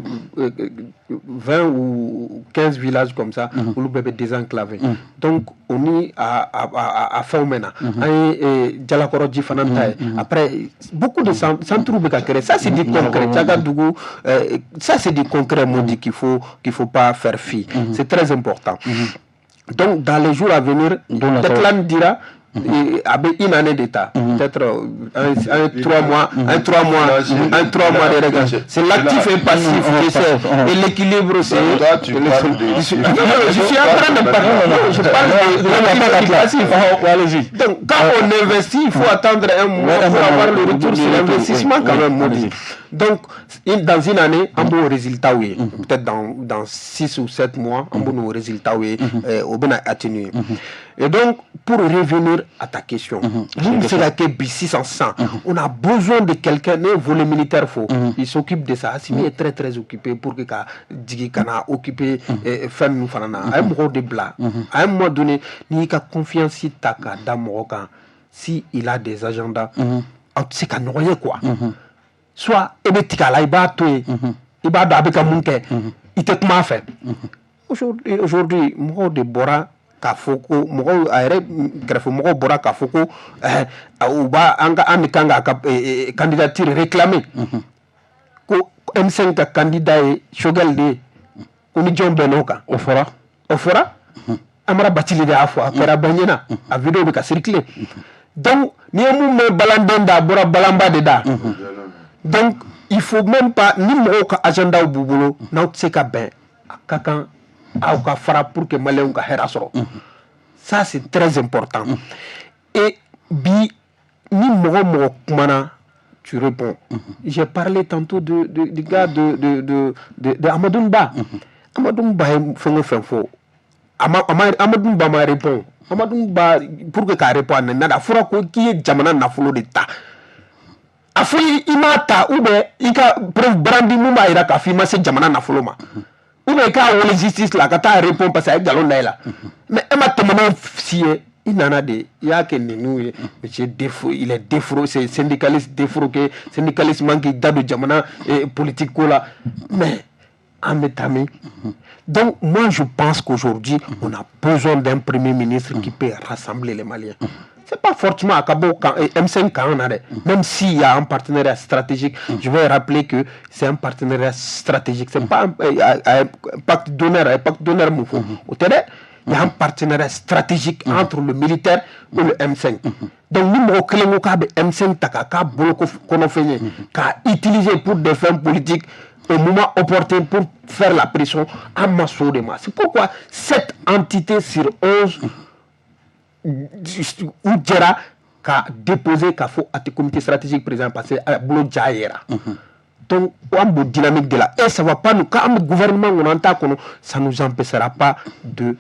20 ou 15 villages comme ça, olu bɛɛ bɛ désenclavé. Donc on y a fɛnw mɛna. An ye Jalakɔrɔ ji fana ta ye. Après, beaucoup de centres bɛ ka créer. Ça, c'est du concret. Tiagadougou, ça, c'est du concret maudit qu'il faut pas faire fi. C'est très important. Donc dans les jours à venir, Declan dira a bɛ une année d'état, peut-être un 3 mois, un 3 mois, un 3 mois de règle. C'est l'actif et passif qui c'est et l'équilibre, c'est Toi, tu parles de je suis en train de parler, je parle de l'actif et passif. Allez-y. Donc quand on investit, il faut attendre un mois pour avoir le retour sur l'investissement quand même, maudit. Donc dans une année, an b'o résultat ye, peut-être dans 6 ou 7 mois, an b'o résultat ye, o bɛna atténuer. Et donc, pour revenir à ta question, mun bɛ se ka kɛ bi sisan sisan? On a besoin de quelqu'un. Ne ye volet militaire fɔ, il s'occupe de ça. Assimi est très très occupé pour que ka jigin ka na occuper fɛn ninnu fana na. A ye mɔgɔw de bila. À un moment donné, n'i y'i ka confiance ta k'a da mɔgɔ kan, si il a des agendas, aw tɛ se ka ɲɔgɔn ye quoi. Soit e bɛ tigɛ a la, i b'a to yen, i b'a dɔn a bɛ ka mun kɛ, i tɛ kuma a fɛ. Aujourd'hui, mɔgɔw de bɔra k'a fɔ ko mɔgɔw a yɛrɛ kɛrɛfɛ mɔgɔw bɔra k'a fɔ ko u b'a an ka an de kan k'a ka candidature réclamer, ko M5 ka candidat ye Choguel de ye, ko ni jɔn bɛnn'o kan. O fɔra? O fɔra. Amara Bathily de y'a fɔ, a kɛra bɛɛ ɲɛna, a vidéo bɛ ka circuler. Donc n'i ye mun mɛn balanden da, a bɔra balanba de da. Donc il faut même pas, ni mɔgɔw ka agendaw b'u bolo, n'aw tɛ se ka bɛn, a ka kan aw ka fara pour que maliyɛnw ka hɛrɛ sɔrɔ. Ça, c'est très important. Et bi, ni mɔgɔ mɔgɔ kumana, tu réponds. J'ai parlé tantôt du gars de Amadou Ba. Amadou Ba ye fɛn o fɛn fɔ, a ma, a ma, Amadou Ba ma répond. Amadou Ba, pour que k'a répond, a nana, a fɔra ko k'i ye jamana nafolo de ta. A fɔ i m'a ta, ou bien i ka preuve brandi mun b'a jira k'a fɔ i ma se jamana nafolo ma, ou bien i k'a wele justice la, ka taa répond, parce que a ye nkalon da i la. Mais e ma tɛmɛ n'o si ye, i nana de i y'a kɛ ninnu ye, monsieur défro, il est défro, c'est syndicaliste défroqué, syndicaliste man k'i da don jamana politique ko la. Mais an bɛ taa min? Donc moi, je pense qu'aujourd'hui, on a besoin d'un premier ministre qui peut rassembler les Maliens. C'est pas forcément à Kabo M5 kan na dɛ, même s'il y a un partenariat stratégique. Je vais rappeler que c'est un partenariat stratégique, c'est pas un pacte d'honneur. Un pacte d'honneur mun fɔ o tɛ dɛ. Il y a un partenariat stratégique entre le militaire et le M5. Donc ni mɔgɔ kelen ko k'a bɛ M5 ta k'a k'a bolo kɔnɔfɛn ye, k'a utiliser pour des fins politiques au moment opportun pour faire la pression, an ma sɔn o de ma. C'est pourquoi cette entité sur 11 u jɛra ka déposer k'a fɔ a tɛ comité stratégique président, parce que a bolo ja yera. Donc an b'o dynamique de la et ça va pas nous, quand an bɛ gouvernement kɔnɔ, an t'a kɔnɔ, ça nous empêchera pas de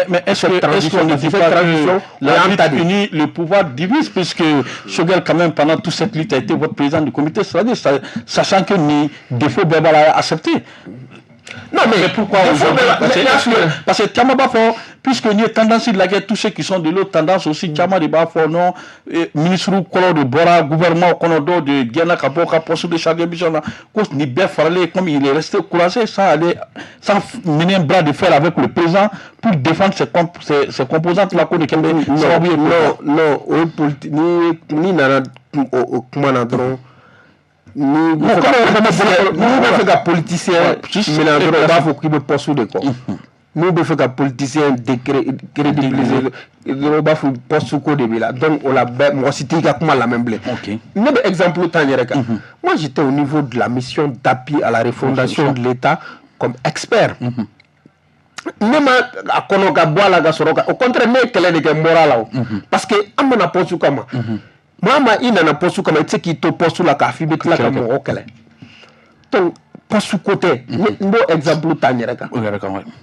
Mais est-ce qu'on ne dit pas que la lutte unie, le pouvoir divise, puisque Choguel, quand même, pendant toute cette lutte, a été votre président du comité stratégique, sachant que ni défaut bɛɛ b'a la accepté? Non, mais pourquoi aujourd'hui? Parce que caman b'a fɔ, puisque n'i ye tendance lajɛ, tous ceux qui sont de l'autre tendance aussi, caman de b'a fɔ non, ministre kɔrɔ de bɔra gouvernement kɔnɔ, dɔw de gɛnna ka bɔ ka poste de chargé de mission na, ko nin bɛɛ faralen, comme il est resté courageux sans aller, sans mener un bras de fer avec le président pour défendre ses composantes là, ko de kɛ bɛ sababu ye. Non, non, o ye politique. Ni nana o kuma na dɔrɔn, ni bɛ fɛ ka politicien minɛ dɔrɔn, u b'a fɔ k'i bɛ poste de kɔ. N'u bɛ fɛ ka politicien décrédibiliser dɔrɔn, u b'a fɔ poste ko de b'i la. Donc o la bɛɛ, mɔgɔ si t'i ka kuma lamɛn bilen. Ne bɛ exemple ta n yɛrɛ kan. Moi, j'étais au niveau de la mission d'appui à la refondation de l'État comme expert. Ne ma a kɔnɔ ka bɔ a la ka sɔrɔ ka, au contraire, ne ye kɛlɛ de kɛ, n bɔra a la o, parce que an mana poste kama, maa ma, i nana poste kama, i tɛ se k'i to poste la k'a fɔ i bɛ tila ka mɔgɔ kɛlɛ. Donc poste ko tɛ. N b'o exemple ta n yɛrɛ kan.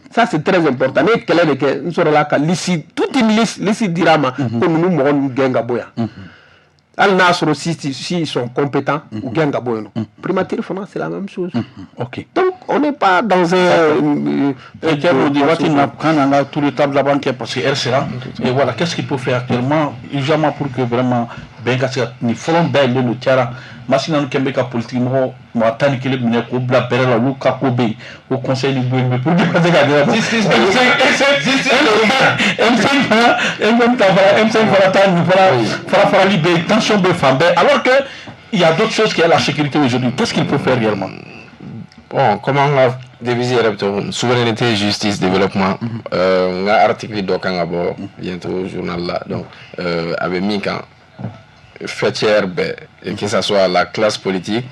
Ça, c'est très important. Ne ye kɛlɛ de kɛ, n sɔrɔla ka liste, toute une liste, liste dira a ma ko ninnu mɔgɔ ninnu gɛn ka bɔ yan. Hali n'a sɔrɔ si ils sont compétents, u gɛn ka bɔ yen nɔ. Primature fana, c'est la même chose. Donc on n'est pas dans un Thierno di waati na kan an ka tour de table laban kɛ parce que heure sera. Et voilà, qu'est-ce qu'il faut faire actuellement, urgemment, pour que vraiment bɛn ka se ka nin fɔlɔ dayɛlɛlen don cayara Masina ninnu kɛn bɛ ka politique mɔgɔ mɔgɔ 11 minɛ k'o bila bɛrɛ la, olu ka ko bɛ yen, o conseil ni bɔ yen pour que ka se ka kɛ M5 fana, M5 ta fana, M5 fana ta nin fana fara farali bɛ yen, tension bɛ fan bɛɛ, alors que il y a d'autres choses qui est la sécurité aujourd'hui. Qu'est-ce qu'il faut faire réellement? Bon, comme an ka devise yɛrɛ bɛ cogo min, souveraineté, justice, développement, n ka article dɔ kan ka bɔ bientôt journal la. Donc a bɛ min kan, faîtière bɛɛ, que ça soit la classe politique,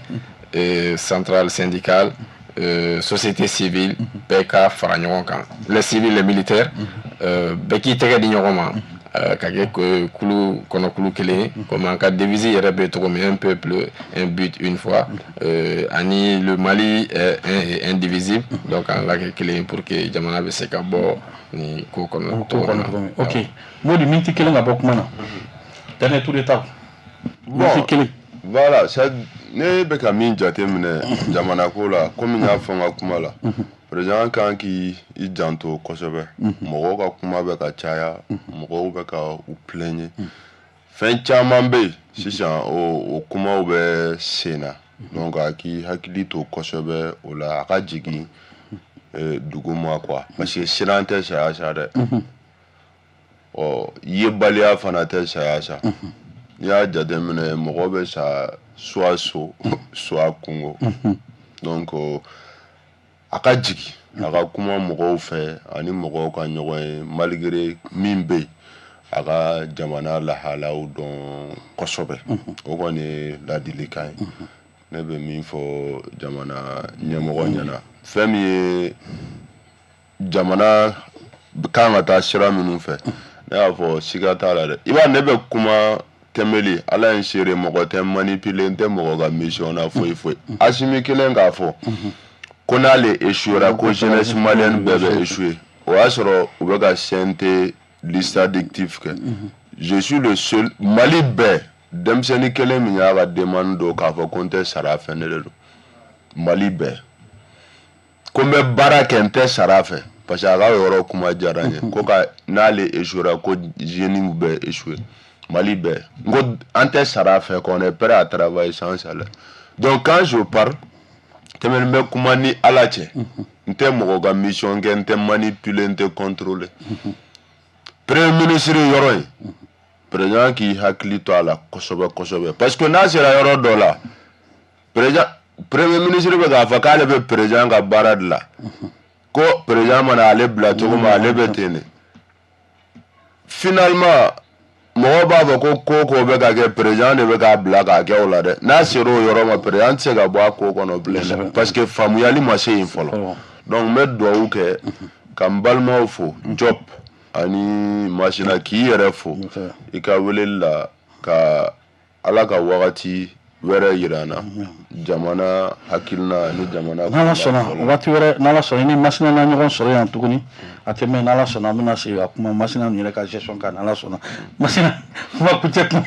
centrale syndicale, société civile, bɛɛ ka fara ɲɔgɔn kan, les civils, les militaires, bɛɛ k'i tɛgɛ di ɲɔgɔn ma ka kɛ kulu kɔnɔ kulu kelen ye, comme an ka devise yɛrɛ bɛ cogo min, un peuple, un but, une foi, ani le Mali est un et indivisible. Donc an ka kɛ kelen ye pour que jamana bɛ se ka bɔ nin ko kɔnɔ cogo min na. Ok, Modi, miniti kelen ka bɔ kuma na, dernier tour de table, miniti kelen. Voilà, ne bɛ ka min jate minɛ jamana ko la, komi n y'a fɔ n ka kuma la, président kan k'i i janto kosɛbɛ. Mɔgɔw ka kuma bɛ ka caya, mɔgɔw bɛ ka u plaigner, fɛn caman bɛ yen sisan, o kumaw bɛ sen na. Donc a k'i hakili to kosɛbɛ o la, a ka jigin dugu ma quoi, parce que siran tɛ saya sa dɛ, ɔ yebaliya fana tɛ saya sa. N'i y'a jateminɛ, mɔgɔ bɛ sa soit so, soit kungo. Donc a ka jigin, a ka kuma mɔgɔw fɛ ani mɔgɔw ka ɲɔgɔn ye, malgré min bɛ yen, a ka jamana lahalaw dɔn kosɛbɛ. O kɔni ye ladilikan ye ne bɛ min fɔ jamana ɲɛmɔgɔ ɲɛna. Fɛn min ye jamana kan ka taa sira minnu fɛ, ne y'a fɔ, siga t'a la dɛ. I b'a, ne bɛ kuma tɛmɛli, Ala ye n seere, mɔgɔ tɛ manipuler, n tɛ mɔgɔ ka mission na foyi foyi. Asimi kelen k'a fɔ ko n'ale échouera, ko jeunesse malienne bɛɛ bɛ échouer, o y'a sɔrɔ u bɛ ka CNT liste addictif kɛ. Je suis le seul, Mali bɛɛ, denmisɛnnin kelen min y'a ka demande don k'a fɔ ko n tɛ sara fɛ, ne de don. Mali bɛɛ ko n bɛ baara kɛ, n tɛ sara fɛ, parce que a ka yɔrɔ kuma diyara n ye ko ka n'ale échouera, ko jeunes bɛɛ échouer. Mali bɛɛ, n ko an tɛ sara fɛ, qu'on est prêt à travailler sans salaire. Donc quand je parle, tɛmɛni bɛ kuma ni Ala cɛ, n tɛ mɔgɔ ka mission kɛ, n tɛ manipuler, n tɛ contrôler. Premier ministre yɔrɔ in, président k'i hakili to a la kosɛbɛ kosɛbɛ, parce que n'a sera yɔrɔ dɔ la, président, premier ministre bɛ k'a fɔ k'ale bɛ président ka baara de la, ko président mana ale bila cogo min, ale bɛ ten de. Finalement, mɔgɔw b'a fɔ ko ko ko bɛ ka kɛ, président de bɛ k'a bila k'a kɛ o la dɛ. N'a sera o yɔrɔ ma, président tɛ se ka bɔ a ko kɔnɔ bilen dɛ, parce que faamuyali ma se yen fɔlɔ. Donc n bɛ dugawu kɛ ka n balimaw fo, Job ani Masina, k'i yɛrɛ fo i ka weleli la, ka Ala ka wagati wɛrɛ yira n na, jamana hakilina ni jamana. N'Ala sɔnna, waati wɛrɛ, n'Ala sɔnna, ni Masina na ɲɔgɔn sɔrɔ yan tuguni, a tɛ mɛn, n'Ala sɔnna, an bɛna segin ka kuma Masina ninnu yɛrɛ ka gestion kan, n'Ala sɔnna. Masina, kuma kuncɛ kuma.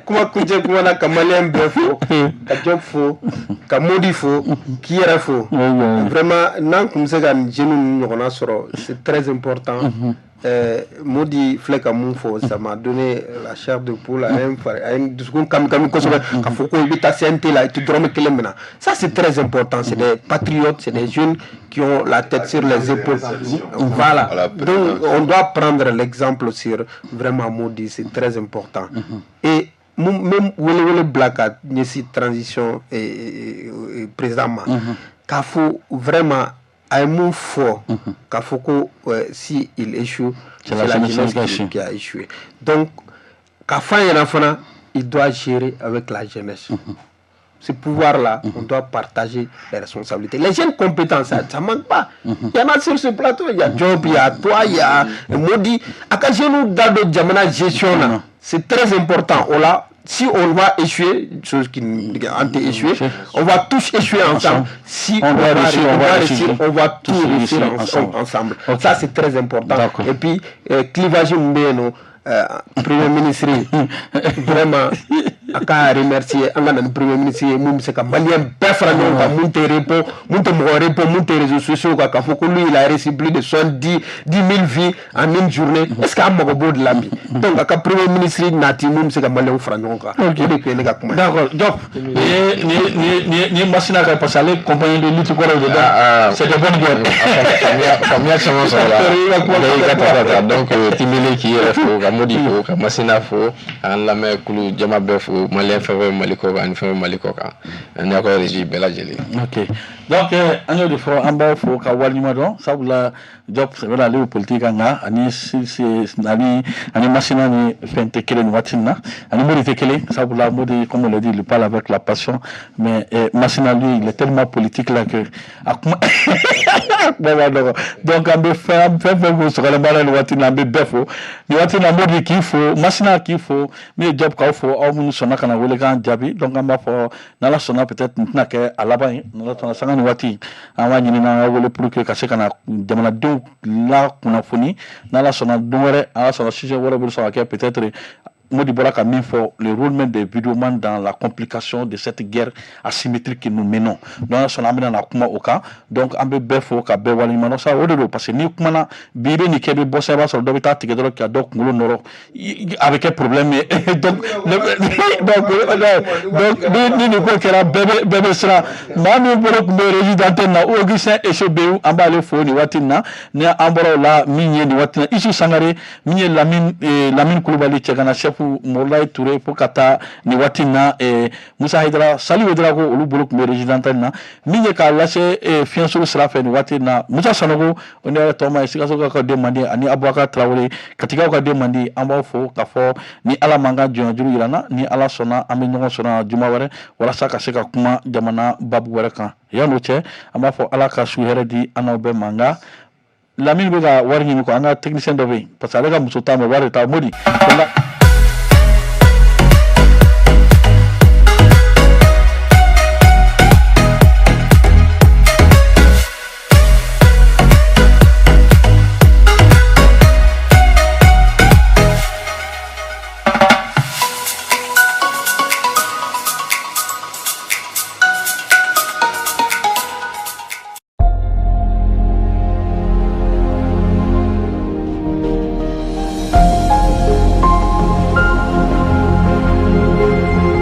Kuma kuncɛ kuma na, ka maliyɛn bɛɛ fo, ka Job fo, ka Modi fo, k'i yɛrɛ fo. Vraiment, n'an tun bɛ se ka nin jeunes ninnu ɲɔgɔnna sɔrɔ, c'est très important. Modi filɛ ka mun fɔ, ça m'a donné la chair de poule. A ye n fari, a ye n dusukun kami kami kosɛbɛ k'a fɔ ko i bɛ taa CNT la, i tɛ dɔrɔmɛ kelen minɛ. Ça, c'est très important. C'est des patriotes, c'est des jeunes qui ont la tête sur les épaules, voilà. Donc on doit prendre l'exemple sur vraiment Modi, c'est très important. Et même wele wele bila ka ɲɛsin transition président ma, k'a fɔ vraiment a ye mun fɔ, k'a fɔ ko si il échoue, c'est la jeunesse qui a échoué. Donc k'a fɔ an ɲɛna fana, il doit gérer avec la jeunesse. Ce pouvoir-là, on doit partager les responsabilités. Les jeunes compétents, ça ne manque pas. Il y en a sur ce plateau. Il y a Job, il y a toi, il y a Modi. A ka jeunes da don jamana gestion na, c'est très important. On l'a, si on va échouer, chose qui an échouer, on va tous échouer ensemble. Si on va réussir, on va tous réussir ensemble. Ça, c'est très important. Et puis, clivage min bɛ yen nɔ, Premier ministre, vraiment, a ka remercier. An ka na ni premier ministre ye mun bɛ se ka Malien bɛɛ fara ɲɔgɔn kan, mun tɛ répond, mun tɛ mɔgɔ répond, mun tɛ réseaux sociaux kan k'a fɔ ko lui, il a reçu plus de 70 000 vues en une journée. Est ce que an mago b'o de la bi? Donc a ka premier ministre nati mun bɛ se ka Malienw fara ɲɔgɔn kan, o de tun ye ne ka kuma ye. D'accord. Diop, nin ye Masina ka, parce que ale compagnon de lutte kɔrɔ de, donc c'est de bonne guerre. Faamuya caman sɔrɔ la bɛɛ y'i ka ta ta. Donc Timbele k'i yɛrɛ fo, ka Modi fo, ka Masina fo, k'an lamɛn kulu jama bɛɛ fo, Malien fɛn fɛn Mali kɔ kan ani fɛn fɛn Mali kɔ kan, ani aw ka régie bɛɛ lajɛlen. Ok, donc an y'o de fɔ, an b'aw fo ka waleɲuman dɔn, sabula Diop, c'est vrai, ale bɛ politique kan, nka ani Masina ni fɛn tɛ kelen nin waati in na, ani Modi tɛ kelen, sabula Modi, comme on l'a dit, il parle avec la passion, mais Masina, lui, il est tellement politique là que a kuma b'a nɔgɔ. Donc an bɛ fɛn fɛn fɛn fo sɔgɔlen b'a la nin waati in na, an bɛ bɛɛ fo nin waati in na. Modi k'i fo, Masina k'i fo, min ye Diop k'aw fo, aw minnu sɔnna ka na wele k'an jaabi. Donc an b'a fɔ n'Ala sɔnna, peut-être nin tɛna kɛ a laban ye. N'Ala sɔnna, sanga ni waati an b'a ɲini n'an ka wele pour que ka se ka na jamanadenw la kunnafoni. N'Ala sɔnna, don wɛrɛ, Ala sɔnna, sujet wɛrɛ bɛ sɔn ka kɛ. Peut-être Modi bɔra ka min fɔ, le rôle même des vidéomans dans la complication de cette guerre asymétrique que nous menons. Donc an sɔnna, an bɛna na kuma o kan. Donc an bɛ bɛɛ fo ka bɛɛ waleɲuman dɔn sa. O de don, parce que n'i kumana bi, i bɛ nin kɛ, i bɛ bɔ sa, i b'a sɔrɔ dɔ bɛ taa tigɛ dɔrɔn ka dɔ kunkolo nɔrɔ, a bɛ kɛ problème ye. Donc ni nin ko kɛra, bɛɛ bɛ siran. Maa min bolo tun bɛ régie d'antenne na, Augustin Echebeyu, an b'ale fo nin waati in na. Ni an bɔra o la, min ye nin waati in na Isu Sangare, min ye Lamine Kulubali, cɛgana chef Molayi Ture, fo ka taa nin waati in na Musa Hayidara, Saliu Ouédraogo, olu bolo tun bɛ régie d'antenne na. Min ye k'a lase fiɲɛsuru sira fɛ nin waati in na, Musa Sanogo, o ne yɛrɛ tɔgɔma ye Sikaso ka den mandi, ani Abubakar Tarawele, Katikaw ka den mandi. An b'aw fo k'a fɔ ni Ala m'an ka jɔnyajuru yira n na, ni Ala sɔnna, an bɛ ɲɔgɔn sɔrɔ juma wɛrɛ walasa ka se ka kuma jamana babu wɛrɛ kan. Yan'o cɛ, an b'a fɔ Ala ka su hɛrɛ di an n'aw bɛɛ ma. Nka Lamini bɛ ka wari ɲini kɔ, an ka technicien dɔ bɛ yen, parce que ale ka muso t'a ma wari de t'a Modi.